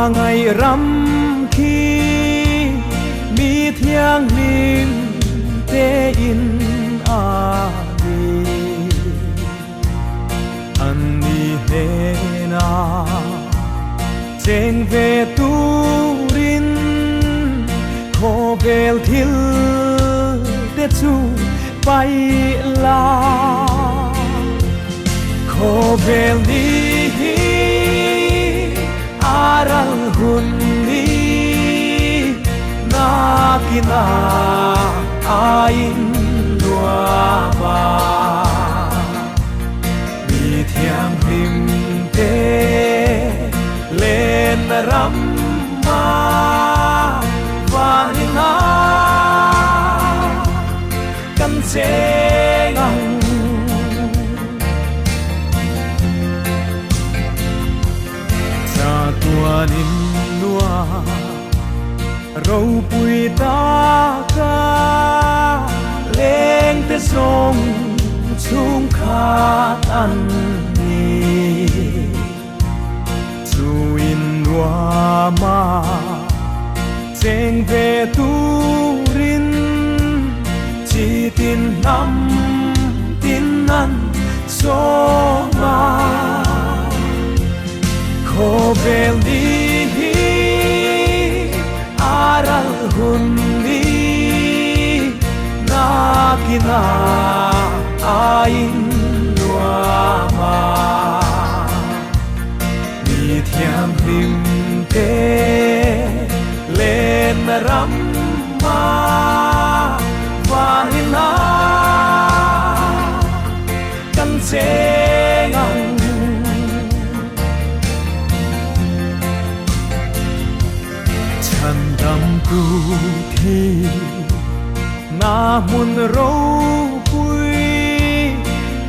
Mangai ram khi mi thianghlim tein a ni. An ni hnenah cheng ve turin khawvel thil te chu paih la. Khawvel ni hi a ral hun ni nakinah a in nuam a. Mi thianghlim te len ram ah van in ah kan cheng ang. Chatuan in nuam ropui taka lengte zong chungkhat an ni. Cu in nuam ah cheng ve turin chitin hnam tin an sawm a. Khawvel ni hi a ral hun ni nakinah a in nuam a. Mi thianghlim te len ram ah van in ah kan cheng ang. Chhandamtu thi na hmun ropui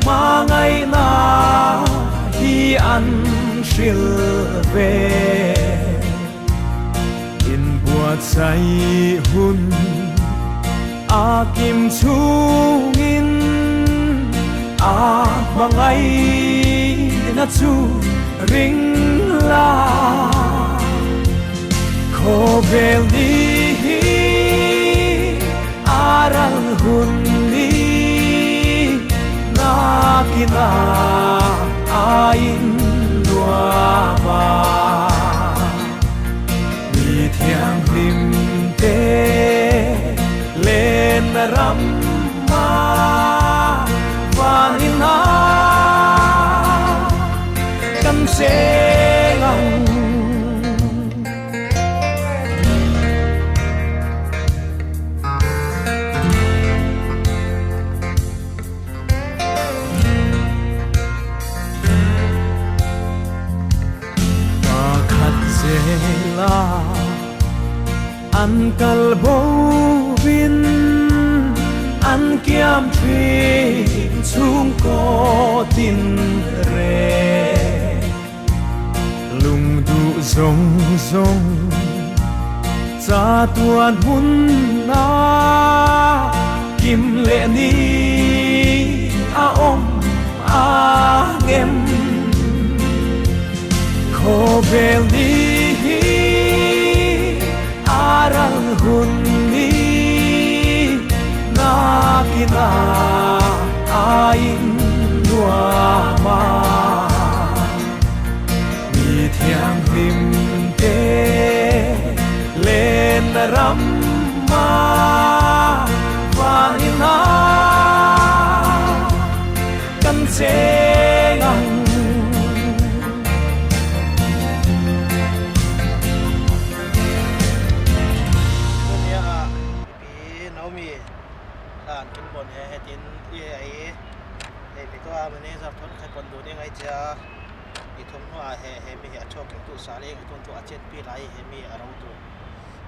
hmangaihnak hi an hril ve. In buatsaih hun a kim chungin a hmangaihna chu ring la. Khawvel ni hi a ral hun ni nakinah a in nuam a. Mi thianghlim te len ram ah van in ah kan cheng ang. Pakhat zel ah an kal bo in an kiam ṭhin chungkaw tin rek. Lungduh zongzong ca tuan hmun ah kim le ni a um a ngem. Khawvel ni hi a ral hun ni nakinah a in nuam a. Mi thianghlim te len ram ah van in ah kan cheng ang. Dunia ah mipi Naomi hlan kin bon he hetin i he ai hei mi to a mani zar thon khai pon du ni ngai chia i thum hnu ah he he mi hi a chok king tu sa le tun tu a chet pi lai he mi a ro tu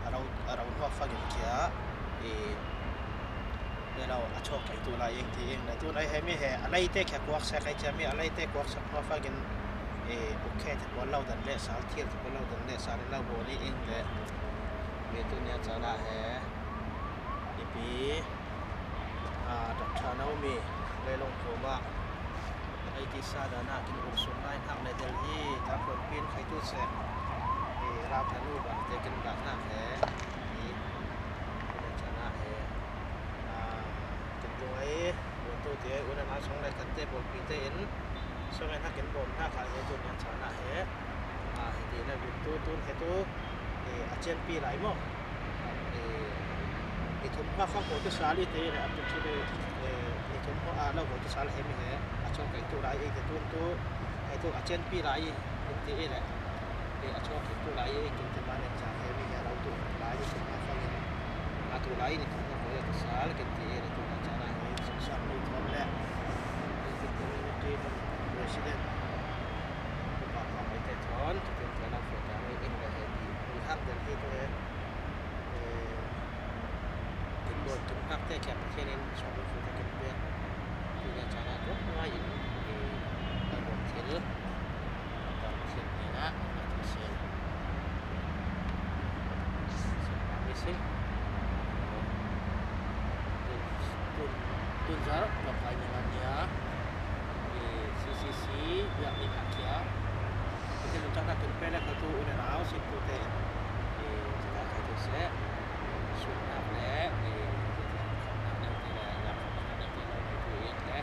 a ro a ro hnuak fagin khia i le lo a chok king tu lai ing ti ing le tu nai he mi he a lei te khe kuak se khai chia mi a lei te kuak sak hnuak fagin i ukhe te pol lo dan le sal thil te pol lo dan le sal lo bo ni ing le mi tu nia chana he ipi a Dr. Naomi le long thoma ei ti sa dana kin uk sum nai hnak le del hi ta phon pin khai tu se Thlarau kha nu bak te kan kahnak he i chana he kan tung ai tu te una na song le kan te bol pi te in song na kan bom na kha he tu nan chana he a he ti na bin tu tun he tu a chen pi lai mo i thum ma khang ko te sali te le ap chu le i thum mo a lo ko te sal he mi he a chong kai tu lai e tun tu he tu a chen pi lai in ti le a chong kai tu lai e kin te ma ne cha he mi he lo tu lai ni thum ma khang in a tu lai ni thum ko te sal kin ti le tu na cha na he sang mi thom le community president pa pa mai te thon tu tin te na fo ta ngai in le he ti mi hak den he to he tin bon tum hak te kya pathian in som fu ta kin pe tu na cha na ko ngai in e a bon thil ta pathian ni na na tu se mi se tun tun zar ka pai ni nia CCC biak ni khakia pathian lung chak tun pe le kha tu un rau sin tu te e ta kha tu se sun nak le e nak le te le nak nak le te lo mai tu in le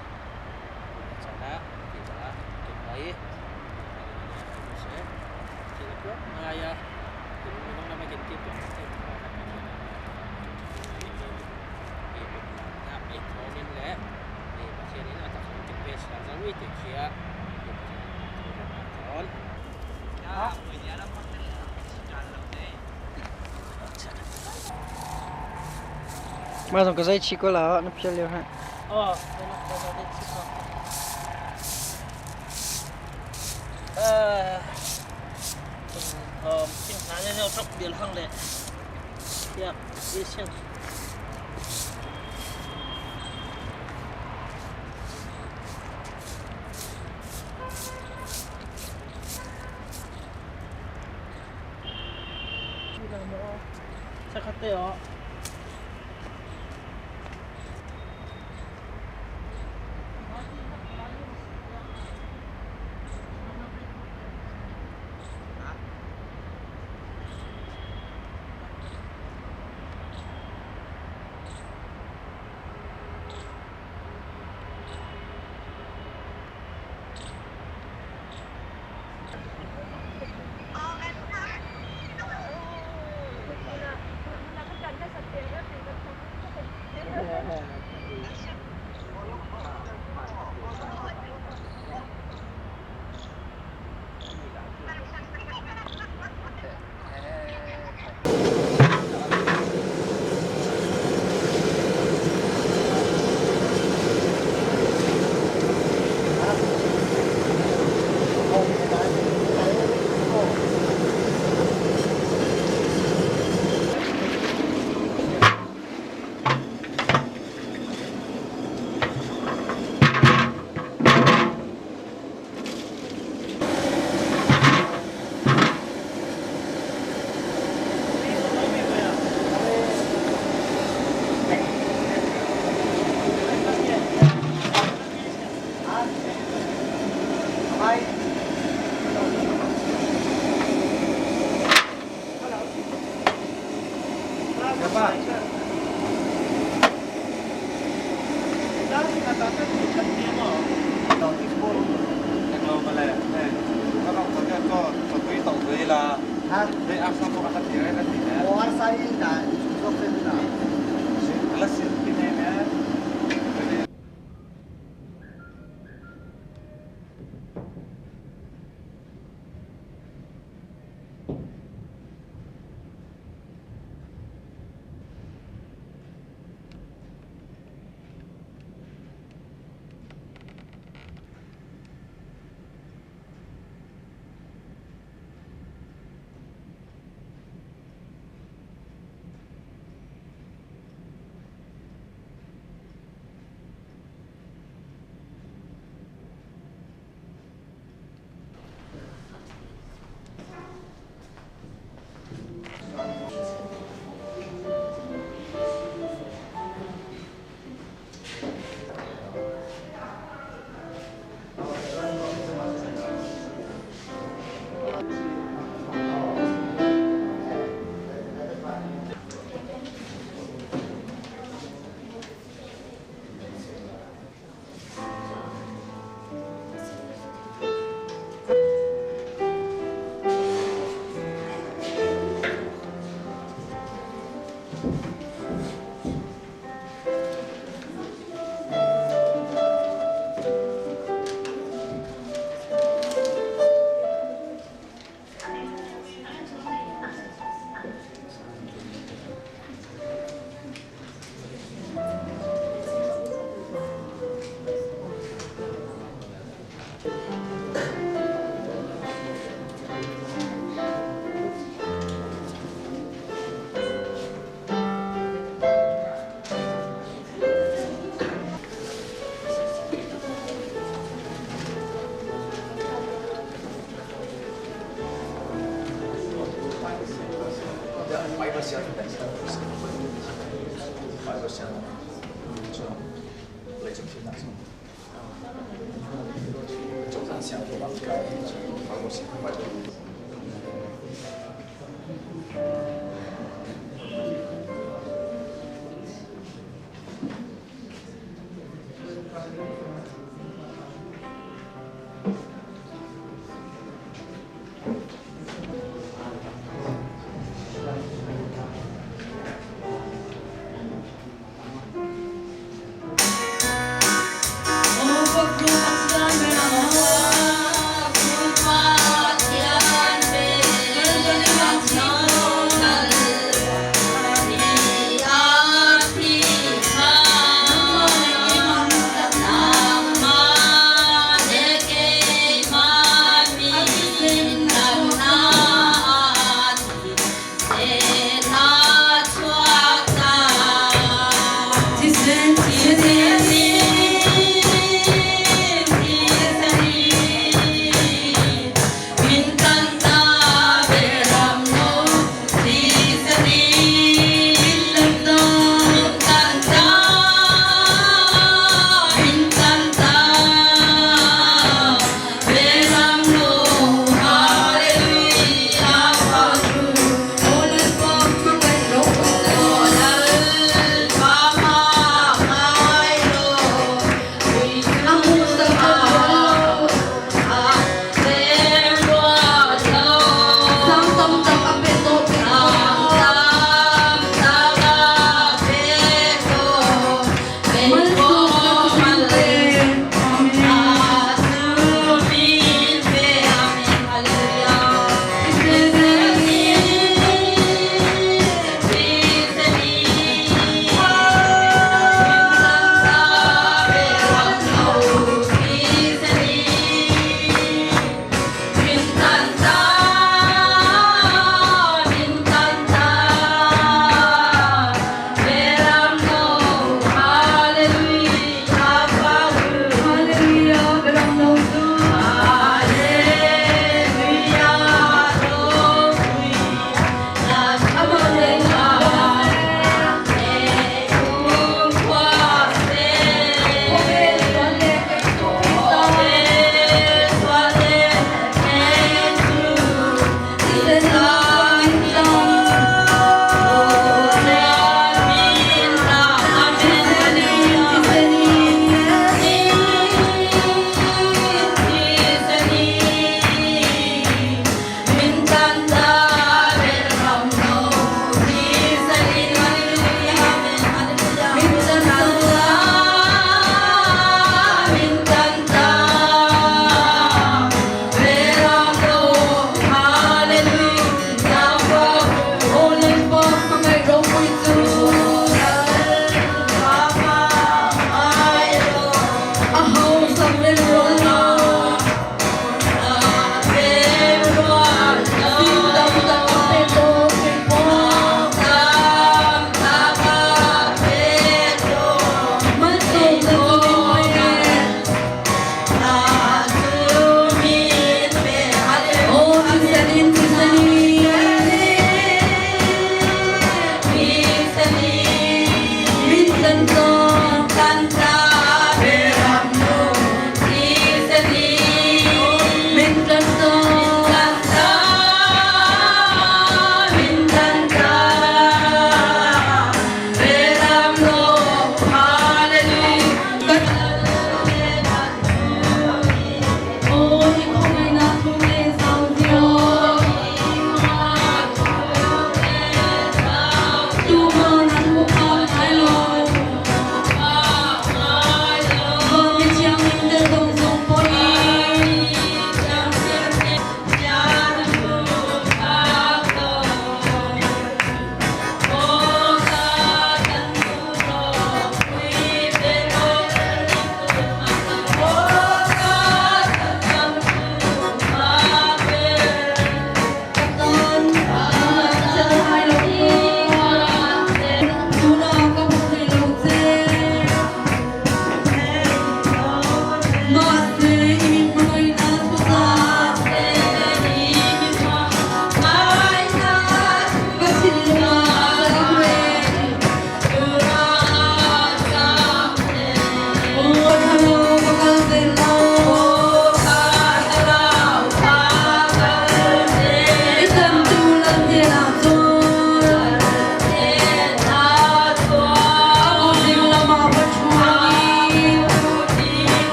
chana ti ta ke mai tu se ti la ko ngaya tu mi nong na mai kin ti to te ka pathian e na e thonin le e pathian in a tak kin pe sa zawi te khia e pathian thon. Mah zong ka zei chih ko la na phial lio ha. Oh, 平常的那种别行的，也也行。시작할게요.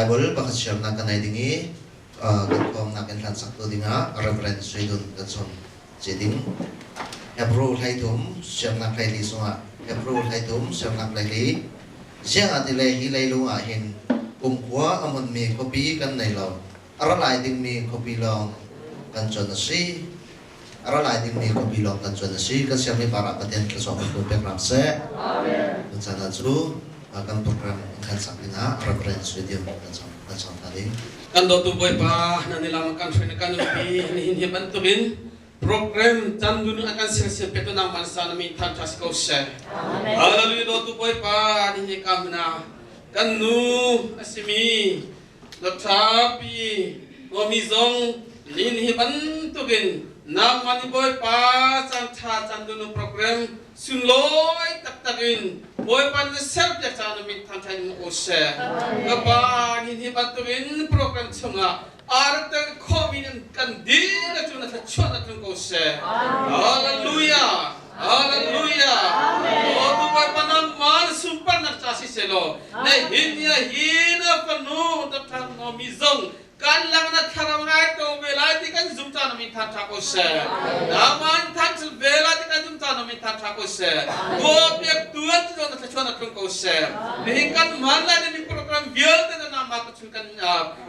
Bible pakhat siarnak kan nei ding i kan khuamnak in hlan sak tu dingah Reverend Sui Dun kan sawm ce ding. Hebrew 13 siarnak 14 sungah Hebrew 13 siarnak 14 Ziang ah ti le hi leilung ah hin kumkhua a hmunmi khuapi kan nei lo. A ra lai dingmi khuapi lawng kan cuan a si. A ra lai dingmi khuapi lawng kan cuan a si. Kan siangmi par ah Pathian thluachuah kan pek ram seh. Amen. Tuchan ah cu kan program kan sak dingah Reverend Studio kan kan song ta ding. Kan dawtu Bawipa, na nilam kan hruai na kan umpi nihin hi bantukin program chan dun a kan sersiam pe tu nang mansa na min than tha si ko seh. Hallelujah. Dawtu Bawipa, nihin ka hmuna kan nu asimi Lathapi Ngomi zong nihin hi bantukin nangmah nih Bawipa caan ṭha caan dunu program sunlawi taktak in Bawipa na serpiak caan na min thangṭhat in o seh. Ka Pa, nihin hi bantukin program chungah aa tel khawhmi kan dihlak cu na thluachuah na tlung ko seh. Hallelujah! Hallelujah! O tu Bawipa nangmah na sunparnak ca si selaw na hin ya hi na fanu takthang mi zong kan lang na thlarau ngai ko ve lai ti kan zum ca na min than tha ko seh. Naman than chul ve lai ti kan zum ca na min than tha ko seh. Tuah piak tuan ti na thluachuah na tlung ko seh. Nihin kan man lai ni program vialte na nama ka chun kan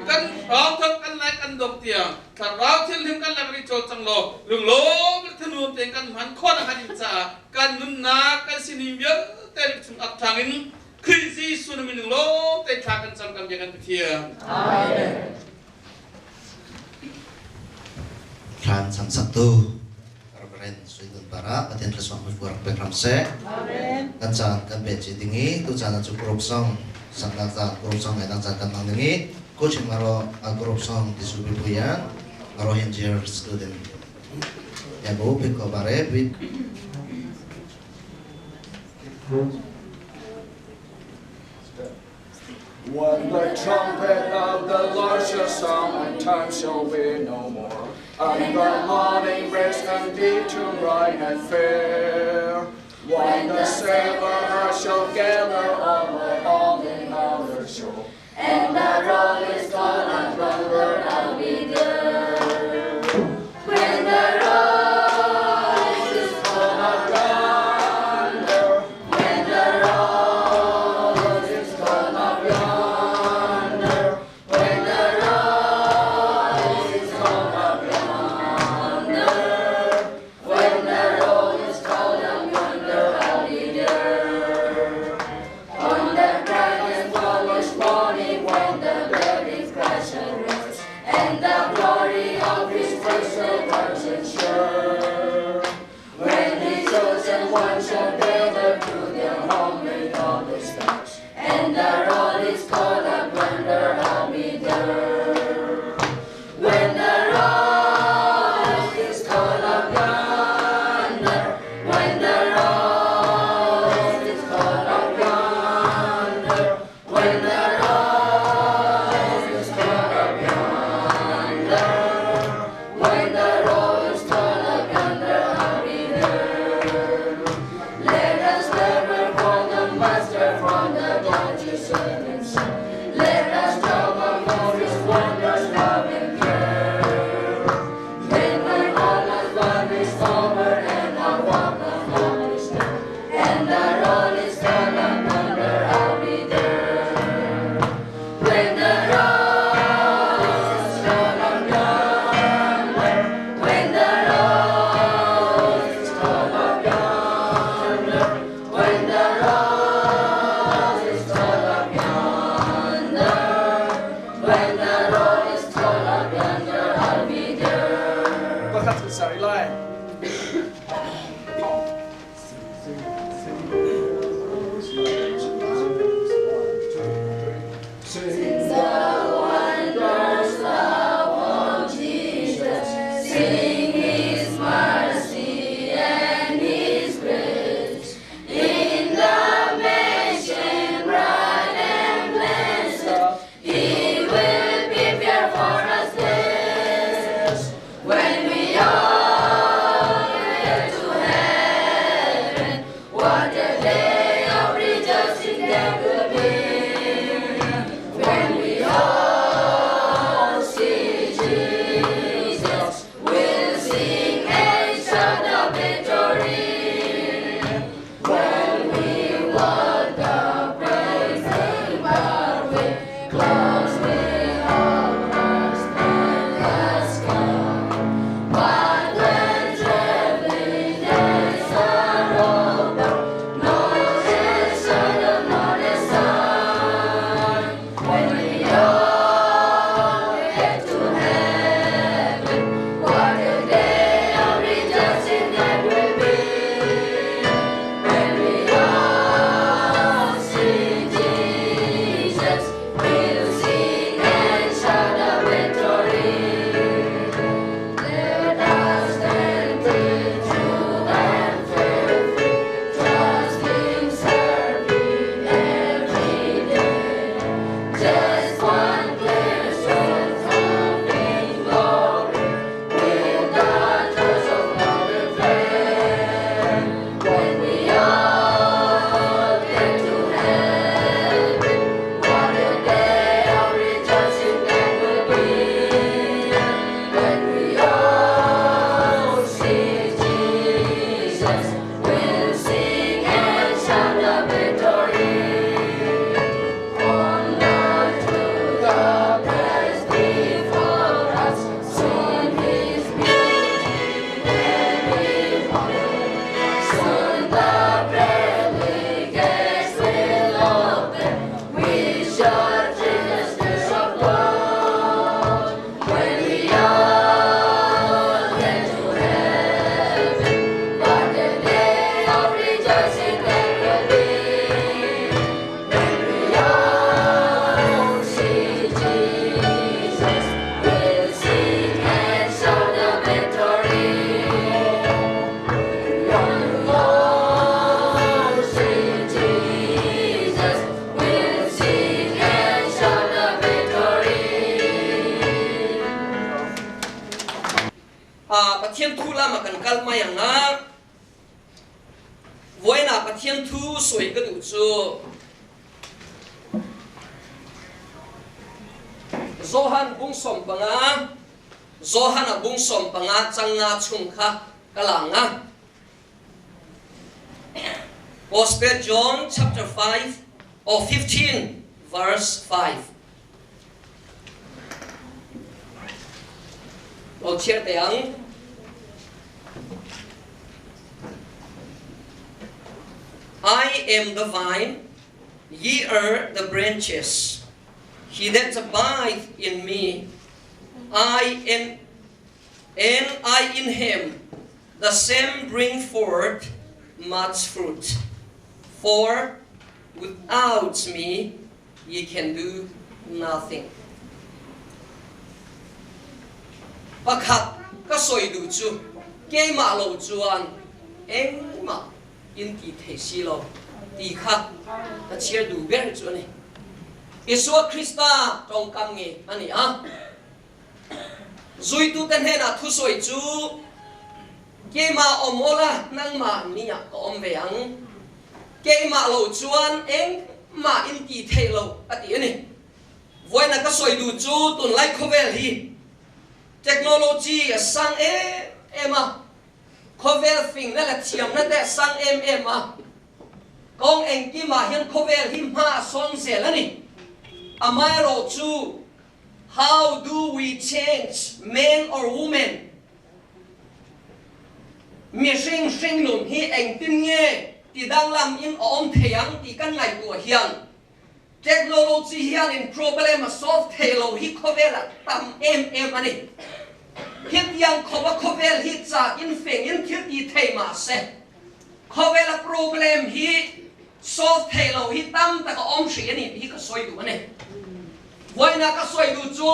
kan rawng thok kan lai kan dong tiang thlarau thil kan lak ri chaw cang law lunglawm le thanuam tein kan hman khawh na han in caah kan nunnak kan sining vialte chung ak thang in Khrih Jesuh na min lawm te thla kan cam kan bia kan Pathian. Amen. Thlan sam saktu Reverend Sui Dun Para Pathian thluachuah mui rak pek ram seh. Amen. Kan caan kan pe chi ding i tu caan cu group song saknak zan group song ngai dang caan kan hmang ding i coaching aro a group song tisu pipuyan aro engineer student ya bo pik ko bare bit. When the trumpet of the Lord shall sound, and time shall be no more, and the morning breaks and deep to bright and fair. When the silver shall gather all in our shore, and the roll is called up yonder, I'll be there. When the roll is called up yonder, when the roll is called up yonder, when the roll is called up yonder, when the roll is called up yonder, I'll be there. On the bright and flawless morning when the very crash rings, and the glory of his face shall sure. When the chosen ones shall gather to their home with all the stars, and the roll is called up yonder, I'll be there. When the roll is called up yonder, when the roll is called up yonder, when the roll is called up yonder, when the roll is called up yonder, I'll be there. Let us never call the master from the dawn to setting sun. Let us tell the of his wonders, love and care. Then when all our love is over and our walk of is done, and the roll is called up yonder, I'll be there. When the roll is called up yonder, when the roll is called up yonder, when the roll is called up yonder, when the roll is called up yonder, I'll be there. Pakhat sorry lai. Sing the wonders love of Jesus, sing His mercy and His grace. In the mansion bright and blessed, He will prepare for us this. When we all Pathian thu lama kan kal mai ang a. Voina Pathian thu sawi ka duh cu Johan bung 15 Johan a bung 15 cang nga chung kha ka lang a. Gospel John chapter 5 or 15 verse 5. Lo chiar te ang. I am the vine, ye are the branches. He that abides in me, I am, and I in him, the same bring forth much fruit. For without me, ye can do nothing. Pakhat ka soi du chu keimah lo chuan engmah in ti thei si lo ti kha ka chiar du ber chu ani. Isua Krista tongkam nge ani a. Zuitu te hnenah thusawi chu keimah awm ula nangmah ni ah ka awm ve ang. Keimah lo chuan engmah in ti thei lo a ti a ni. Vawiina ka sawi duh chu tunlai khawvel hi technology a sang em em a, khawvel fingna leh thiamna te a sang em em a, kawng engkimah hian khawvel hi hma a sawn zel a ni. Amaherawhchu How do we change man or woman? Mihring hringnun hi engtin nge ti danglam in a awm thei ang tih kan ngaihtuah hian technology hianin problem a solve thei lo hi khawvel ah tam em em a ni. Hetiang khawp a khawvel hi chak in feng in thil ti thei mah se khawvel a problem hi solve thei lo hi tam tak a awm hrih a ni tih hi ka sawi duh a ni. Vawiina ka sawi duh chu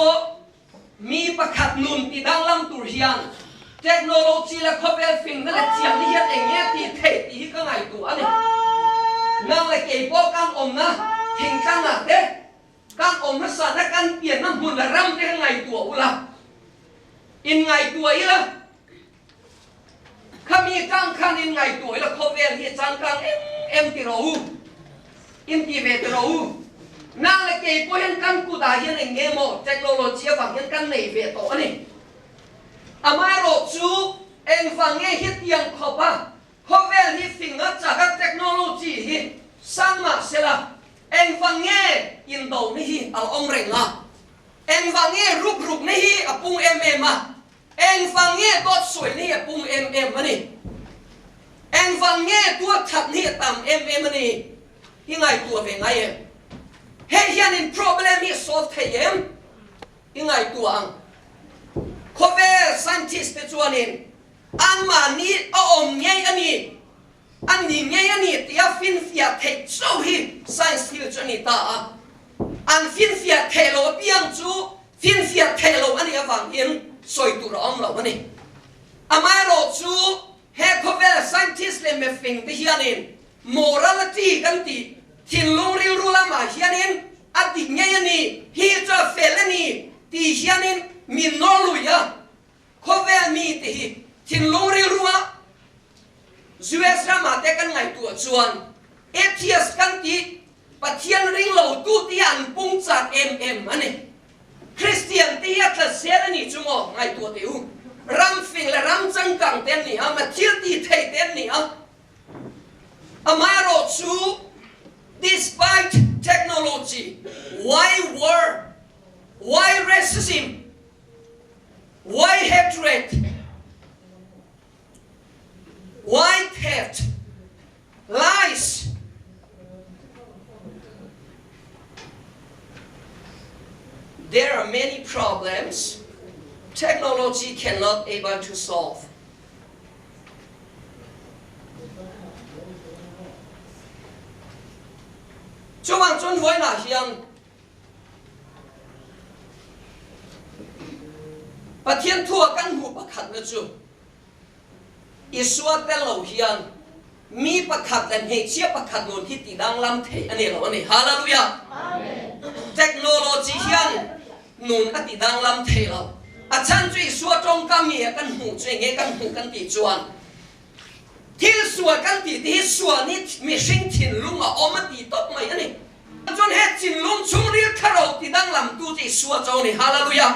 mi pakhat nun ti danglam tur hian technology leh khawvel fingna leh thiamna hian eng nge tih theih tih hi ka ngaihtuah a ni. Nang leh kei pawh kan awmna thingtlangah te, kan awm hmasatna kan pianna hmun leh ram te kha ngaihtuah ula, inngaihtuah ila. Khami tang khan in ngaihtuah ila khawvel hi changkang em em ti rawh u, in ti ve ti rawh u. Nang leh kei pawh hian kan kutah hian eng nge maw technology avang hian kan nei ve tawh a ni. Amaherawhchu engvang nge hetiang khawp a khawvel hi fing a chak a technology hi sang mah sela engvang nge indona hi a la awm reng a, engvang nge rukrukna hi a pung em em a, Engvang nge dawt sawi hi a pum em em a ni? Engvang nge tualthat hi a tam em em a ni? I ngaihtuah ve ngai em? Hei hianin problem hi a solve thei em? I ngaihtuah ang. Khawvel scientist te chuanin anmahni a awm ngei a ni, a ni ngei a ni tia finfiah theih chauh hi science thil chu a ni ta a. An finfiah theih lo apiang chu Finfiah theih lo a nih avangin sawi tur a awm lo a ni. Amaherawhchu he khawvel scientist leh mifing te hianin morality kan tih thinlung rilru lamah hianin a dik ngei a ni, hi chu a fel a ni tih hianin min nawr lui a. Khawvel mite hi thinlung rilrua US ramah te kan ngaihtuah chuan atheist kan tih Pathian ring lo tu te hi an pung chak em em a ni. Kristian te hi a tla zel a nih chu maw ngaihtuah teh u. Ram fing leh ram changkang te an ni a, ma thil ti thei te an ni a. Amaherawhchu despite technology, why war, why racism, Why hatred? Why theft? Lies? There are many problems technology cannot able to solve. Chuvang chuan vawiinah hian Pathian thua kan hmuh pakhatna chu Isua tel lo hian mi pakhat leh hmeichhia pakhat nun hi tidanglam thei a ni lo a ni. Hallelujah! Technology hian nun a tidanglam thei lo. A chhan chu Isua tawngkam. tawngka mi ah kan hmuh cu nge kan hmuh kan ti chuan thil sual kan ti ti hi sual nih mihring thinlung a om a ti top mai ani. Cun he thinlung chungril thlarau ti danglam tu ti sua cho ni. Hallelujah.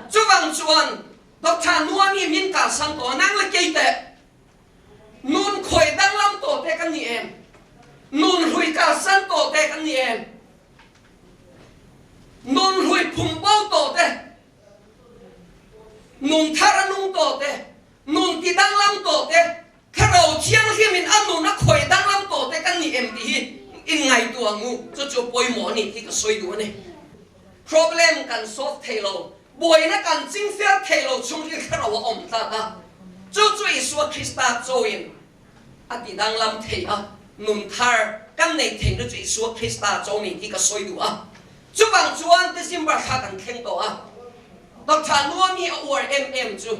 Chuvang chuan Dr. Nuami min ka sang to nang le kei te nun khoi danglam to te kan ni em, nun hui ka san to te kan ni em, nun hui phum bo to te, nun thar nung to te, nun ti danglam to te, thlarau thianghlim in an nun a khoi danglam to te kan ni em ti hi in ngai tu angu. Chu chu pawimawh ani ti ka soi du ani. Problem kan solve thei lo, buaina kan chingfel thei lo chung hi thlarau a om tlat a, chu chu Isua Krista chawin a ti danglam thei a, nun thar kan nei thei na chu Isua Krista chaw ni ti ka soi du a. Chuvang chuan December thla kan thleng tawh a, Dr. Nuami a uar em em chu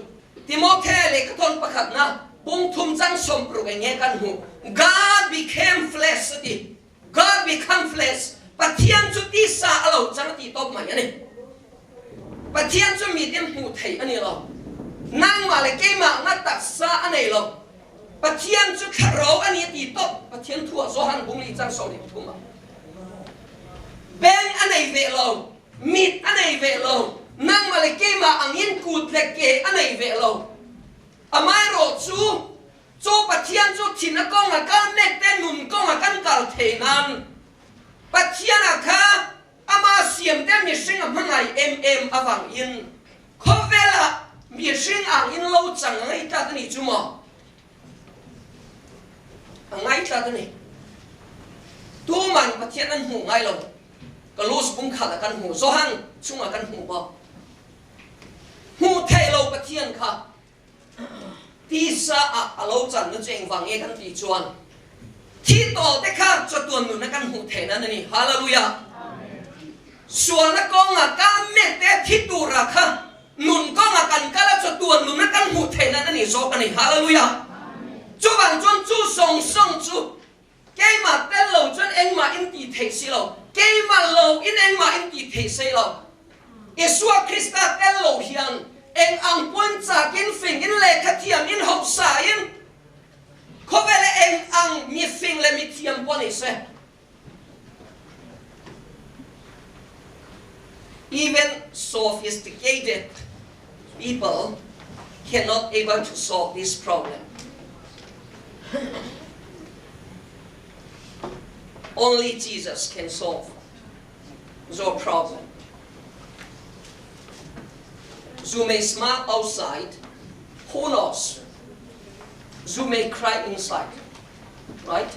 Timothy lehkhathawn pakhatna bung thum chang 60 eng nge kan hmuh. God became flesh a ti. God become flesh. Pathian chu tisa a lo chang ti tawp mai ani. Pathian chu mi tin hmuh theih ani lo. Nangmah le keimah nga taksa a nei lo. Pathian chu thlarau ani ti tawp. Pathian thu ah Johan bung li chang 23 ah. Beng a nei ve lo. Mit a nei ve lo. Nangmah le keimah angin kut le ke a nei ve lo. Amaherawh chu chu Pathian chu thin a kong a kal mek te nun kong a kan kal thei nan Pathian a kha ama siam te mihring a hmangai em em awang in khawvel ah mihring ang in lo chang a ngai tlat ani chu maw a ngai tlat ani. Tuman Pathian an hmuh ngai lo. Ka lus bung khat ah kan hmuh. Johan chungah kan hmuh bawk. Hmuh theih lo Pathian kha tisa ah a lo chan na chu engvang nge kan ti chuan thi tawl te kha chatuan nun na kan hmuh theih nan ani. Hallelujah. Sualna kawngah ka mek te thi tura kha nun kawngah kan kal a chatuan nun na kan hmuh theih nan ani zawk ani. Hallelujah. Chuvang chuan chu sawng sawng chu keimah tel lo chuan engmah in ti thei si lo, keimah lo in engmah in ti thei sei lo. Isua Krista tel lo hian eng ang puan chakin fing in lehkha thiam in hausa in khawvel eng ang mi fing le mi thiam pawh ni se, even sophisticated people cannot able to solve this problem. Only Jesus can solve your problem. You may smile outside, who knows? You may cry inside, right?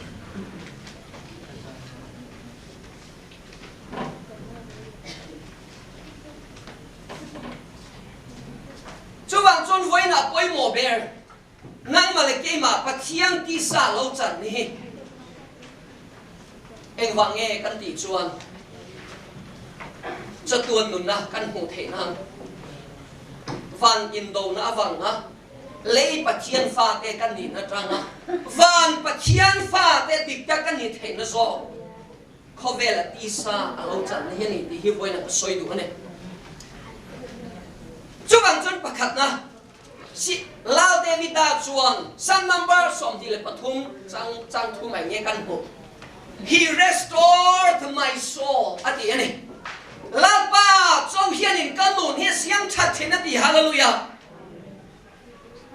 Chuvang chuan vawiinah pawimawh ber nangmah le keimah Pathian tisa lo chan ni hi engvang nge kan tih chuan chatuan nunna kan hmuh theih nan van indona avanga lei Pathian fate kan nih atanga van Pathian fate dik tak kan nih theihna zawk khawvel a tisa a lo chan na hi ani tih hi vawiin a ka sawi duh ani. Chuvang chuan pakhatna si Lal Davida chuan Psalm number 23 chang chang thu mai nge kan hmu. He restored my soul a ti ani. Lalpa cho hianin ka nun hi siam that thin a ti. Hallelujah.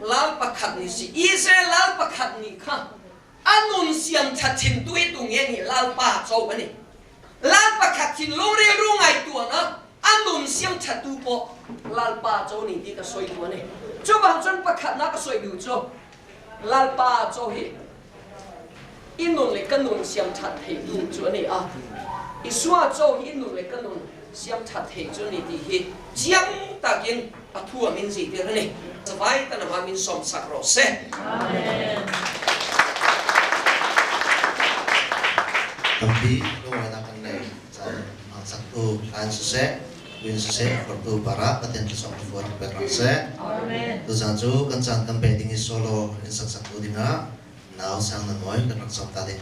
Lal pakhat ni si Israel lal pakhat ni kha a nun siam that thin tu hi tu nge ni Lalpa cho ani. Lal pakhat thin lungril ru ngai tuan a a nun siam that tu pawh Lalpa cho ni ti ka soi du ani. Chuvang chuan pakhat na ka soi du chu Lalpa cho hi i nun le ka nun siam that thei tu chu ani a. Isua cho hi i nun le ka nun siam that thei chu ni ti hi chiang takin a thu a min zirtir ani. Zavai tan ama min sawm sak rawh se. Amen. Tampi lungawinak kan nei caan sak tu hlan siseh, win siseh, fortu para Pathian thlachuak fuar pek rak seh. Amen. Tuzaan cu kan caan kan pe ding i solo in sak sak tu dingah nau sang na nawi kan rak sawm ta ding.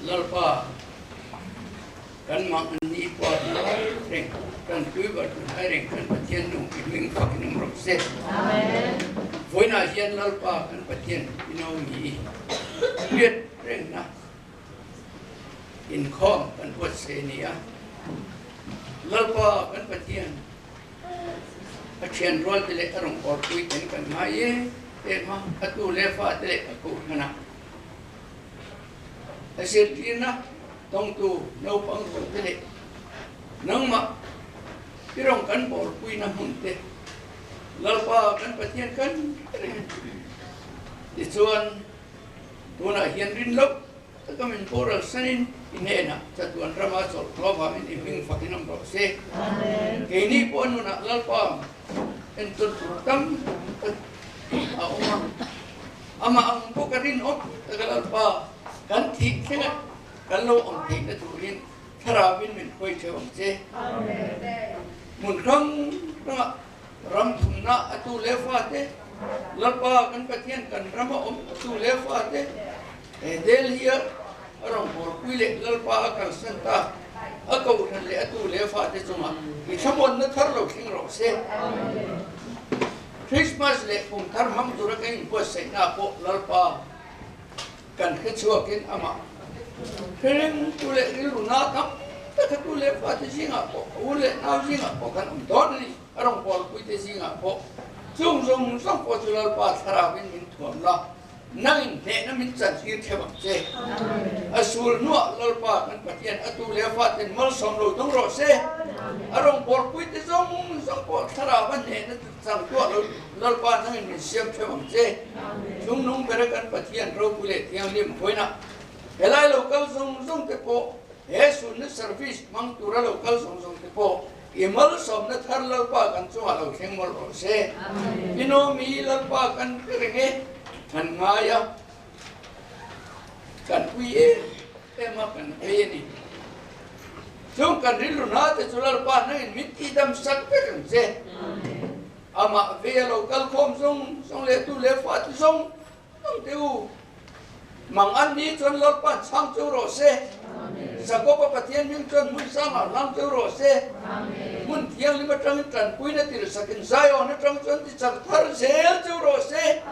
Lalpa kanmah ni puar lai reng kan tuibar lai reng kan Pathian nung i hming fak in um rawh seh. Voina hian Lalpa kan Pathian ino mi riat reng na inkhawm kan buat se ni a. Lalpa kan Pathian a thian rual te le a rong or pui ten kan ngai e te ma atu le fa te le a ko hana. A zirtirnak tongtu naupang rualte le nangmah tirong kan bawlpui na hmun te Lalpa kan Pathian kan ring. Tichuan tunah hian rin lo takamin boral sanin i hnenah chatuan rama chawlh vangin i hming fakin awm rawh se. Keini pawh nunah Lalpa entawn tur tam tak a awm a. Amah ang bawk a rinawm tak a Lalpa kan thih thleng a kan lo awm theihna turin Thlarauin min hruai theuh ang che. Hmun hrang hrangah ram thumna a tu leh fate Lalpa kan Pathian kan rama awm a tu leh fate he Delhi a rawngbawlpui leh Lalpa a kalsan ta a kohhran leh a tu leh fate chungah i thlamuanna thar lo thleng rawh se. Christmas leh kum thar hmang tura kan inbuatsaihna pawh Lalpa kan hre chhuakin amah hrerengtu leh rilru na tam tak a tu leh fate zingah pawh, u leh nau zingah pawh kan awm dawn a ni, a rawngbawlpuite zingah pawh. Chung zong zong ko cu Lalpa thlarau in min thuam la nang in hneh na min can tir theu ang che. A sul hnuah Lalpa kan Pathian atu le fatin malsawm lo dong rawh se. A rong bor pui te zong zong po thlarau an hneh na cang tuah lo Lalpa nang in min siam theu ang che. Chungnung bere kan Pathian ropui le thianghlim hoina. Helai lo kal zong zong te po he sun na service mang tura lo kal zong zong te po i malsawmna thar Lalpa kan cungah lo thleng mawlh rawh seh. Mino mi Lalpa kan ring i kan ngai a kan pui em em a kan pe ni. Chung kan rilru hna te cu Lalpa nang in min ti dam sak vek ang che. Amah ve lo kal khawm zong zong le tu le fa tu zong zong te u Mang an ni cun Lalpa chang cu rawh seh. Jakob a Pathian min cun hmun sang ah hlang cu rawh seh. Hmun thianghlim aṭang in ṭanpui na til sakin Zion aṭang cun ti chak thar zel cu rawh seh.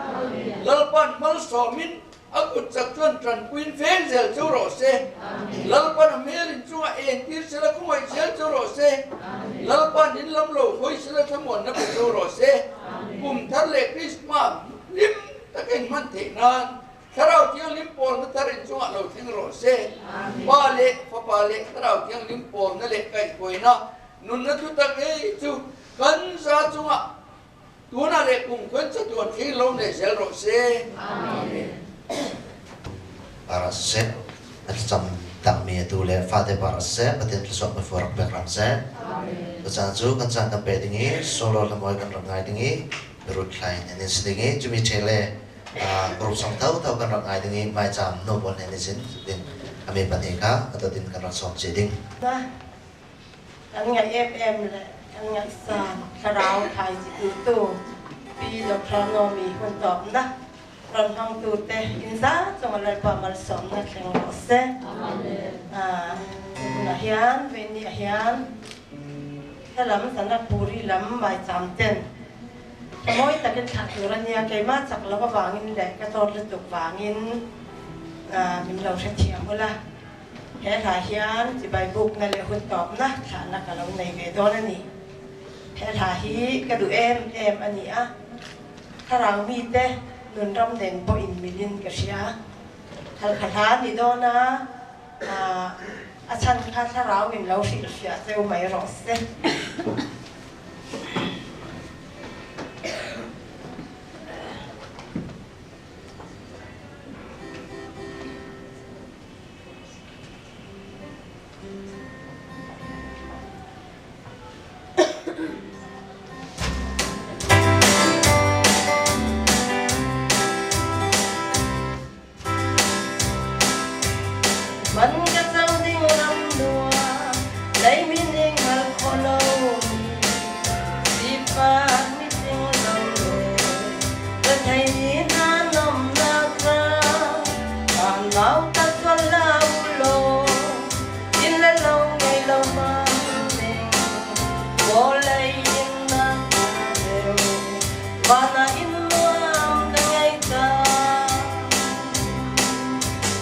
Lalpan malsawm in a kut chak cun ṭanpui in veng zel cu rawh seh. Lalpan a hmel in cungah entir sela khawngaih zel cu rawh seh. Lalpan in lam lo hoi sela thlamuan na pe cu rawh seh. Kum thar le Christmas hlim takin hman theih nan Thlarau Thianghlim pawl na thar in cungah lo thleng rawh seh. Pa le Fapa le Thlarau Thianghlim pawl na le kaihhruainak nun na thutak ei cu kan za cungah tuna le kumkhuen chatuan thleng lo ne zel rawh seh. Amen. Para siseh, a thlacam tangmi atu le fate para siseh, Pathian thluachuah na fuarak pek ram seh. Tucaan cu kan caan kan pe ding i solo hlamuai kan rak ngai ding i rut hlai an in si ding i cumi ṭhe le group song tho tho kan rak ngai ding i maicaam no pawl he nisin ding ami pahnih kha atot in kan rak sawm ce ding. Kan ngaih em em le kan ngaih sa thlarau thai tu tu pi Dr. Nomi hun tawp na ram hmang tu te in za chung lalpa malsawm na thleng rawh se. Na hian ve ni hian helam sana puri lam mai cham ten Mawi takin thlah tur a nia, keimah chak lo avangin leh ka tlawt lutuk vangin min lo hrethiam ula. He hla hian chibai bukna leh hun tawpna thlahna ka lo nei ve dawn a ni. He hla hi ka duh em em a ni a, thlarau mite nunram nen pawh inmilin ka hria. Halkha hla a ni dawn a, a chhan kha thlarau in lo hrilhfiah cheu mai rawh se. Man ka co ding ram nuam, leimi ning hngal khawh lomi, sifak mising lo le retheimi hna nuamhnak ram, vanlawng tak tuan hlah u law, inn le lo ngei lo hmanh vawlei in nan deuh, van ah inn nuam ka ngei cang.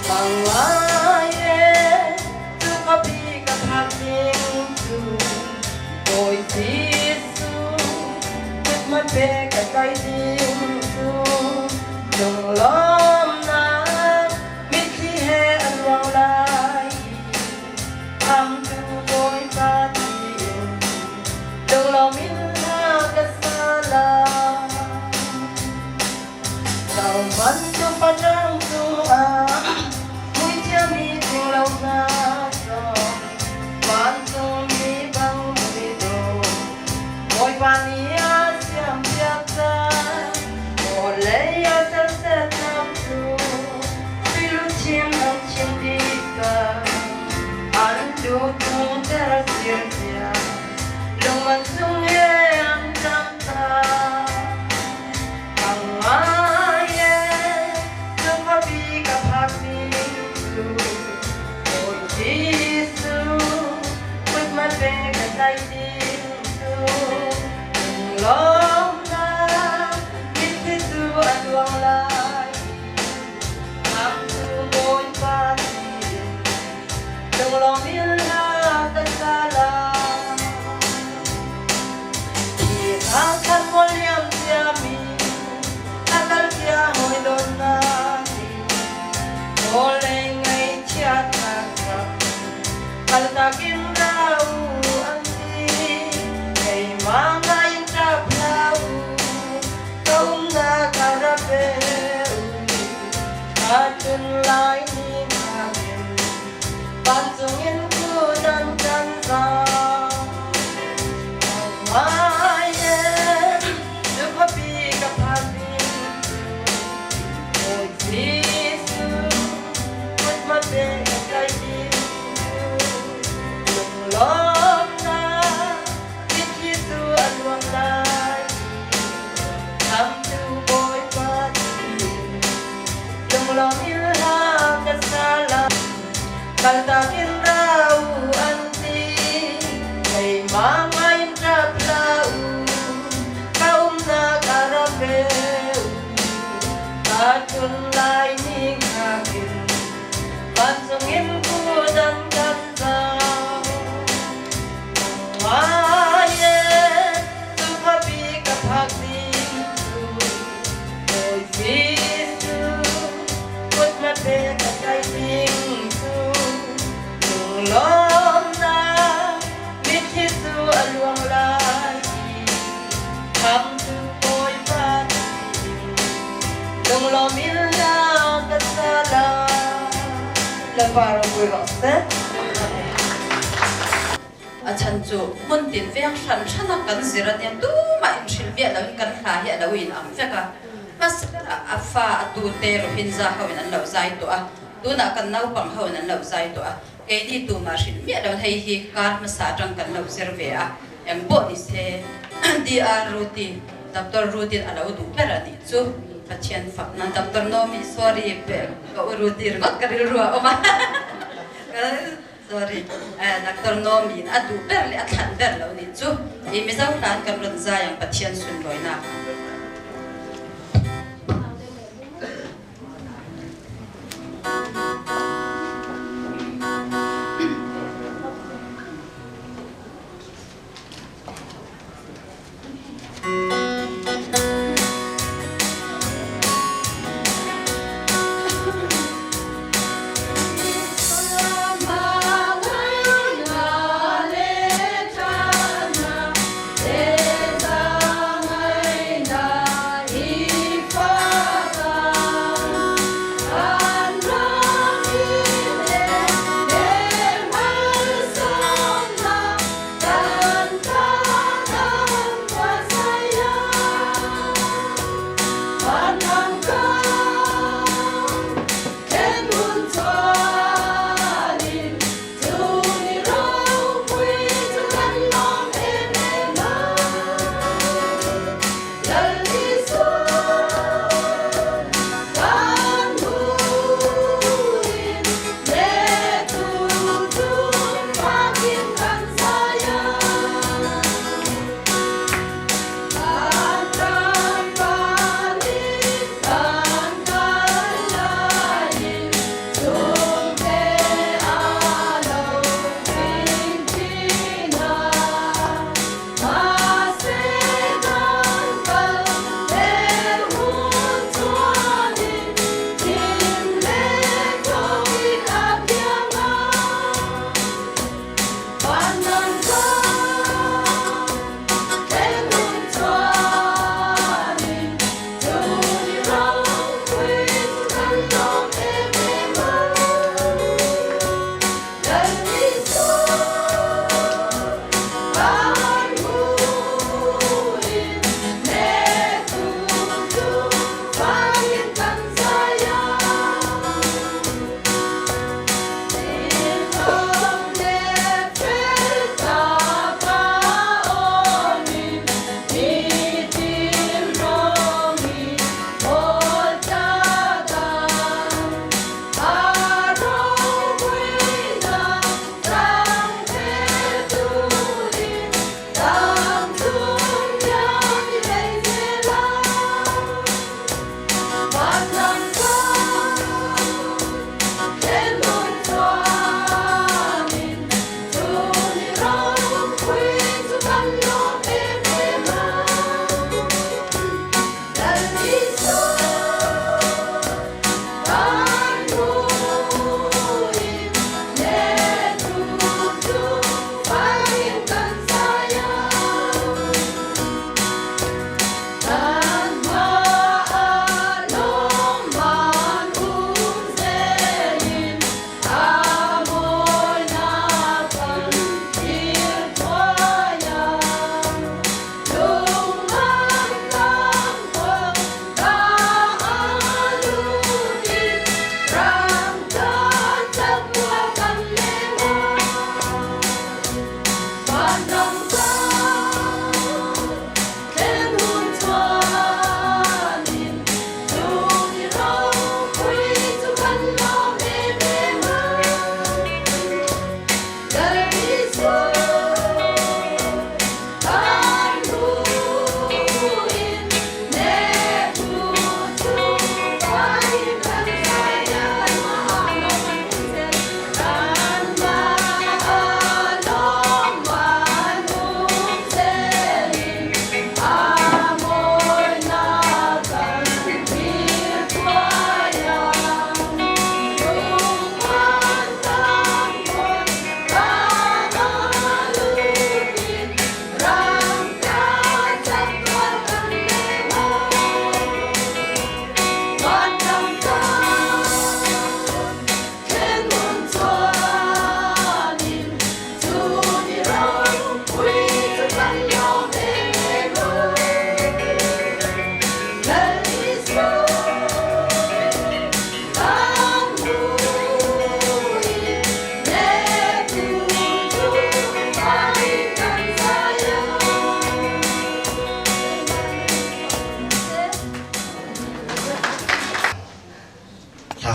Pangai e, tu ka bi ka phak ding cu, Bawi Jesuh, kut ma pe ka tlai ding cu, lunglawmnak mitthli he a luang lai i, Khamhtu Bawipa tiin lunglawm in hla ka sa lai. Bantuk paṭang cungah muithiami lo hna zong vancungmi bang mui dawh Bawipa nih a siampiak cang. Vawlei a sersetnak cu sui luchin an chim tikah an lu tung ter sirsia lung an sung he an cang ta. Katun lai ni nghakin Vancung in kudan kan zang Ngai em cu khuapi ka phan ding Bawi Jesuh kut ma pe ka tlai ding Lunglawmnak mitthli cu a luang lai Khamtu Bawipa Lunglawm in hla ka sa lai Kaltak in ra u an ti Keimah ngai in ṭap hlah u Ka umnak a ra ve u Ka tlun lai ni hngak in Vancung in kudan kan zang Ngai e cu khuapi ka phak ding cu Bawi Jesuh kut na pe ka tlaih ding cu Lunglawmnak mitthli cu a luang lai Khamtu Bawipa Lunglawm in hla ka sa lai Lalpa ropui rawh seh. A chan cu hmun tin veng hran hran ah kan zir a tia tumah in hrilh miah lo in kan hla hi a lo in ang vek a. Hmasa ber ah a fa a tu te Rohingya ho in an lo zai tuah a. Tunah kan naupang ho in an lo zai tuah a. Keini tumah hrilh miah lo in hei hi kar hmasa atang kan lo zir ve a. Eng pawh ni se DR Ruti Doctor Rutin a lo duh ber a nih cu Pathian fak nan Doctor Nomi sorry ka u Ruti ringawt ka rilru a awm a. Sorry, Doctor Nomi in a duh ber le a thlanh ber lo nih cu i Mizo hlan kan run zai ang Pathian sunlawinak.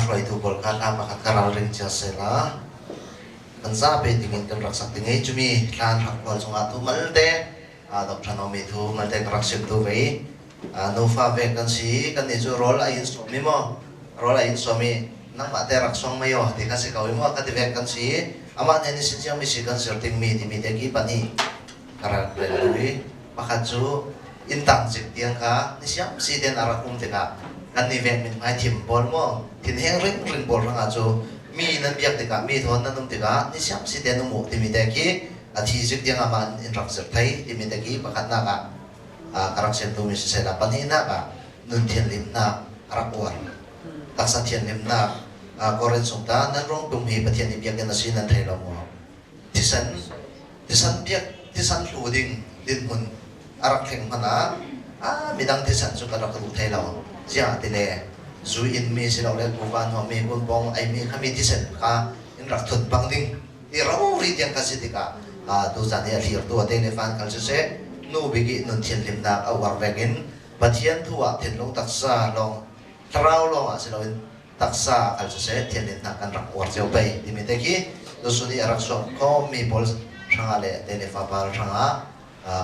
hruaitu pawl kha hla pakhat kha ralring cia sehla kan zapi dingin kan rak sak ding i cumi hla an rak kual cungah tu malte Dr. Naomi thu malte ka rak sim tu ve i nufa vek kan si kan nih cu rawl a in sawm i maw rawl a in sawm i nangmah te rak song mei aw ti kha si ko i maw ka ti vek kan si amah nih ni si ciang mi si kan sir dingmi timi te ki pahnih ka rak rel lo i pakhat cu inn tang cik tiang kha ni siam si ten a rak um tikah kan ni vek min hmai thim pawl maw thin heng ring ring pawl hrangah cu mi nan biak tikah mi thawn nan um tikah ni siam si ten um u timi te khi a thi zik tiang amah in rak zir thei timi te khi pakhatnak ah ka rak sem tu mi siseh la pahnihnak ah nun thianhlimnak a rak uar taksa thianhlimnak Korin sung ta nan rong tum hi Pathian i biakinn a si nan thei lo maw thisen thisen biak thisen hlu ding dinhmun a rak thleng hmanh ah a midang thisen cu kan rak duh thei lo ziah ti le zu in mi silole kuva nuam mi kunpong ei mi kha mi thisen kha in rak thut bang ding i ro ri tiang ka si tikah tu zan hi a thlir tu a te le fan kal siseh nu bik i nun thianhlimnak a uar vek in Pathian thu ah thinlung taksa lawng thlarau lawng ah si loin taksa kal siseh thianhlimnak kan rak uar cio pei timi te khi tusun i a rak chuak kho mi pawl hrangah le te le fapa hrangah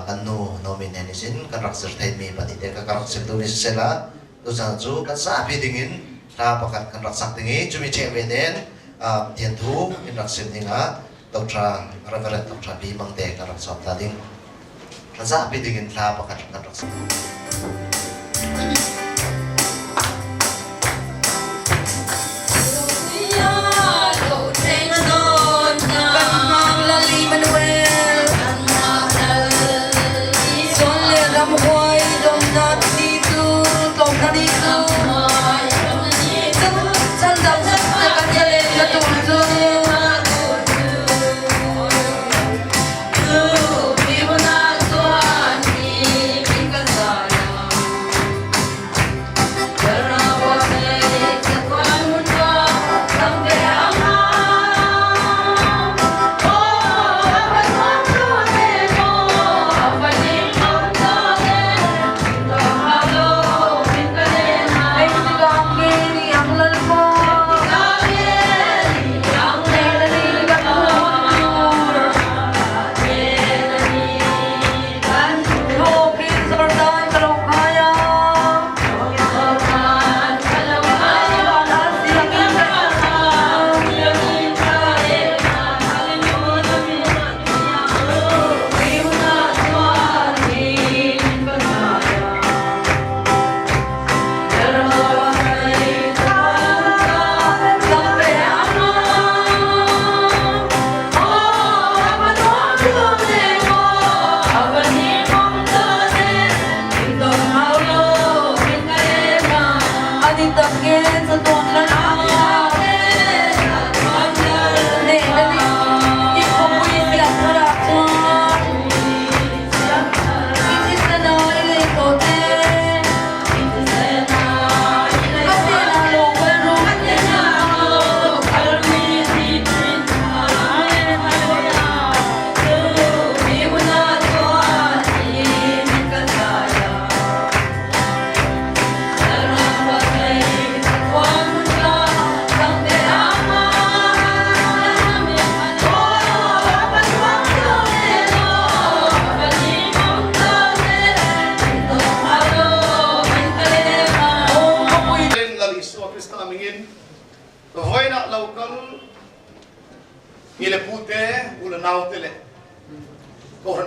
kan nu Nomi nen isin kan rak zir theimi pahnih te ka rak sim tu mi siseh la tuchan cu kan zapi dingin hla pakhat kan rak sak ding i cumi cheh ve nen Pathian thu in rak sim dingah Dr. Reverend Dr. B Mangte kan rak sawm ta ding kan zapi dingin hla pakhat kan rak sak.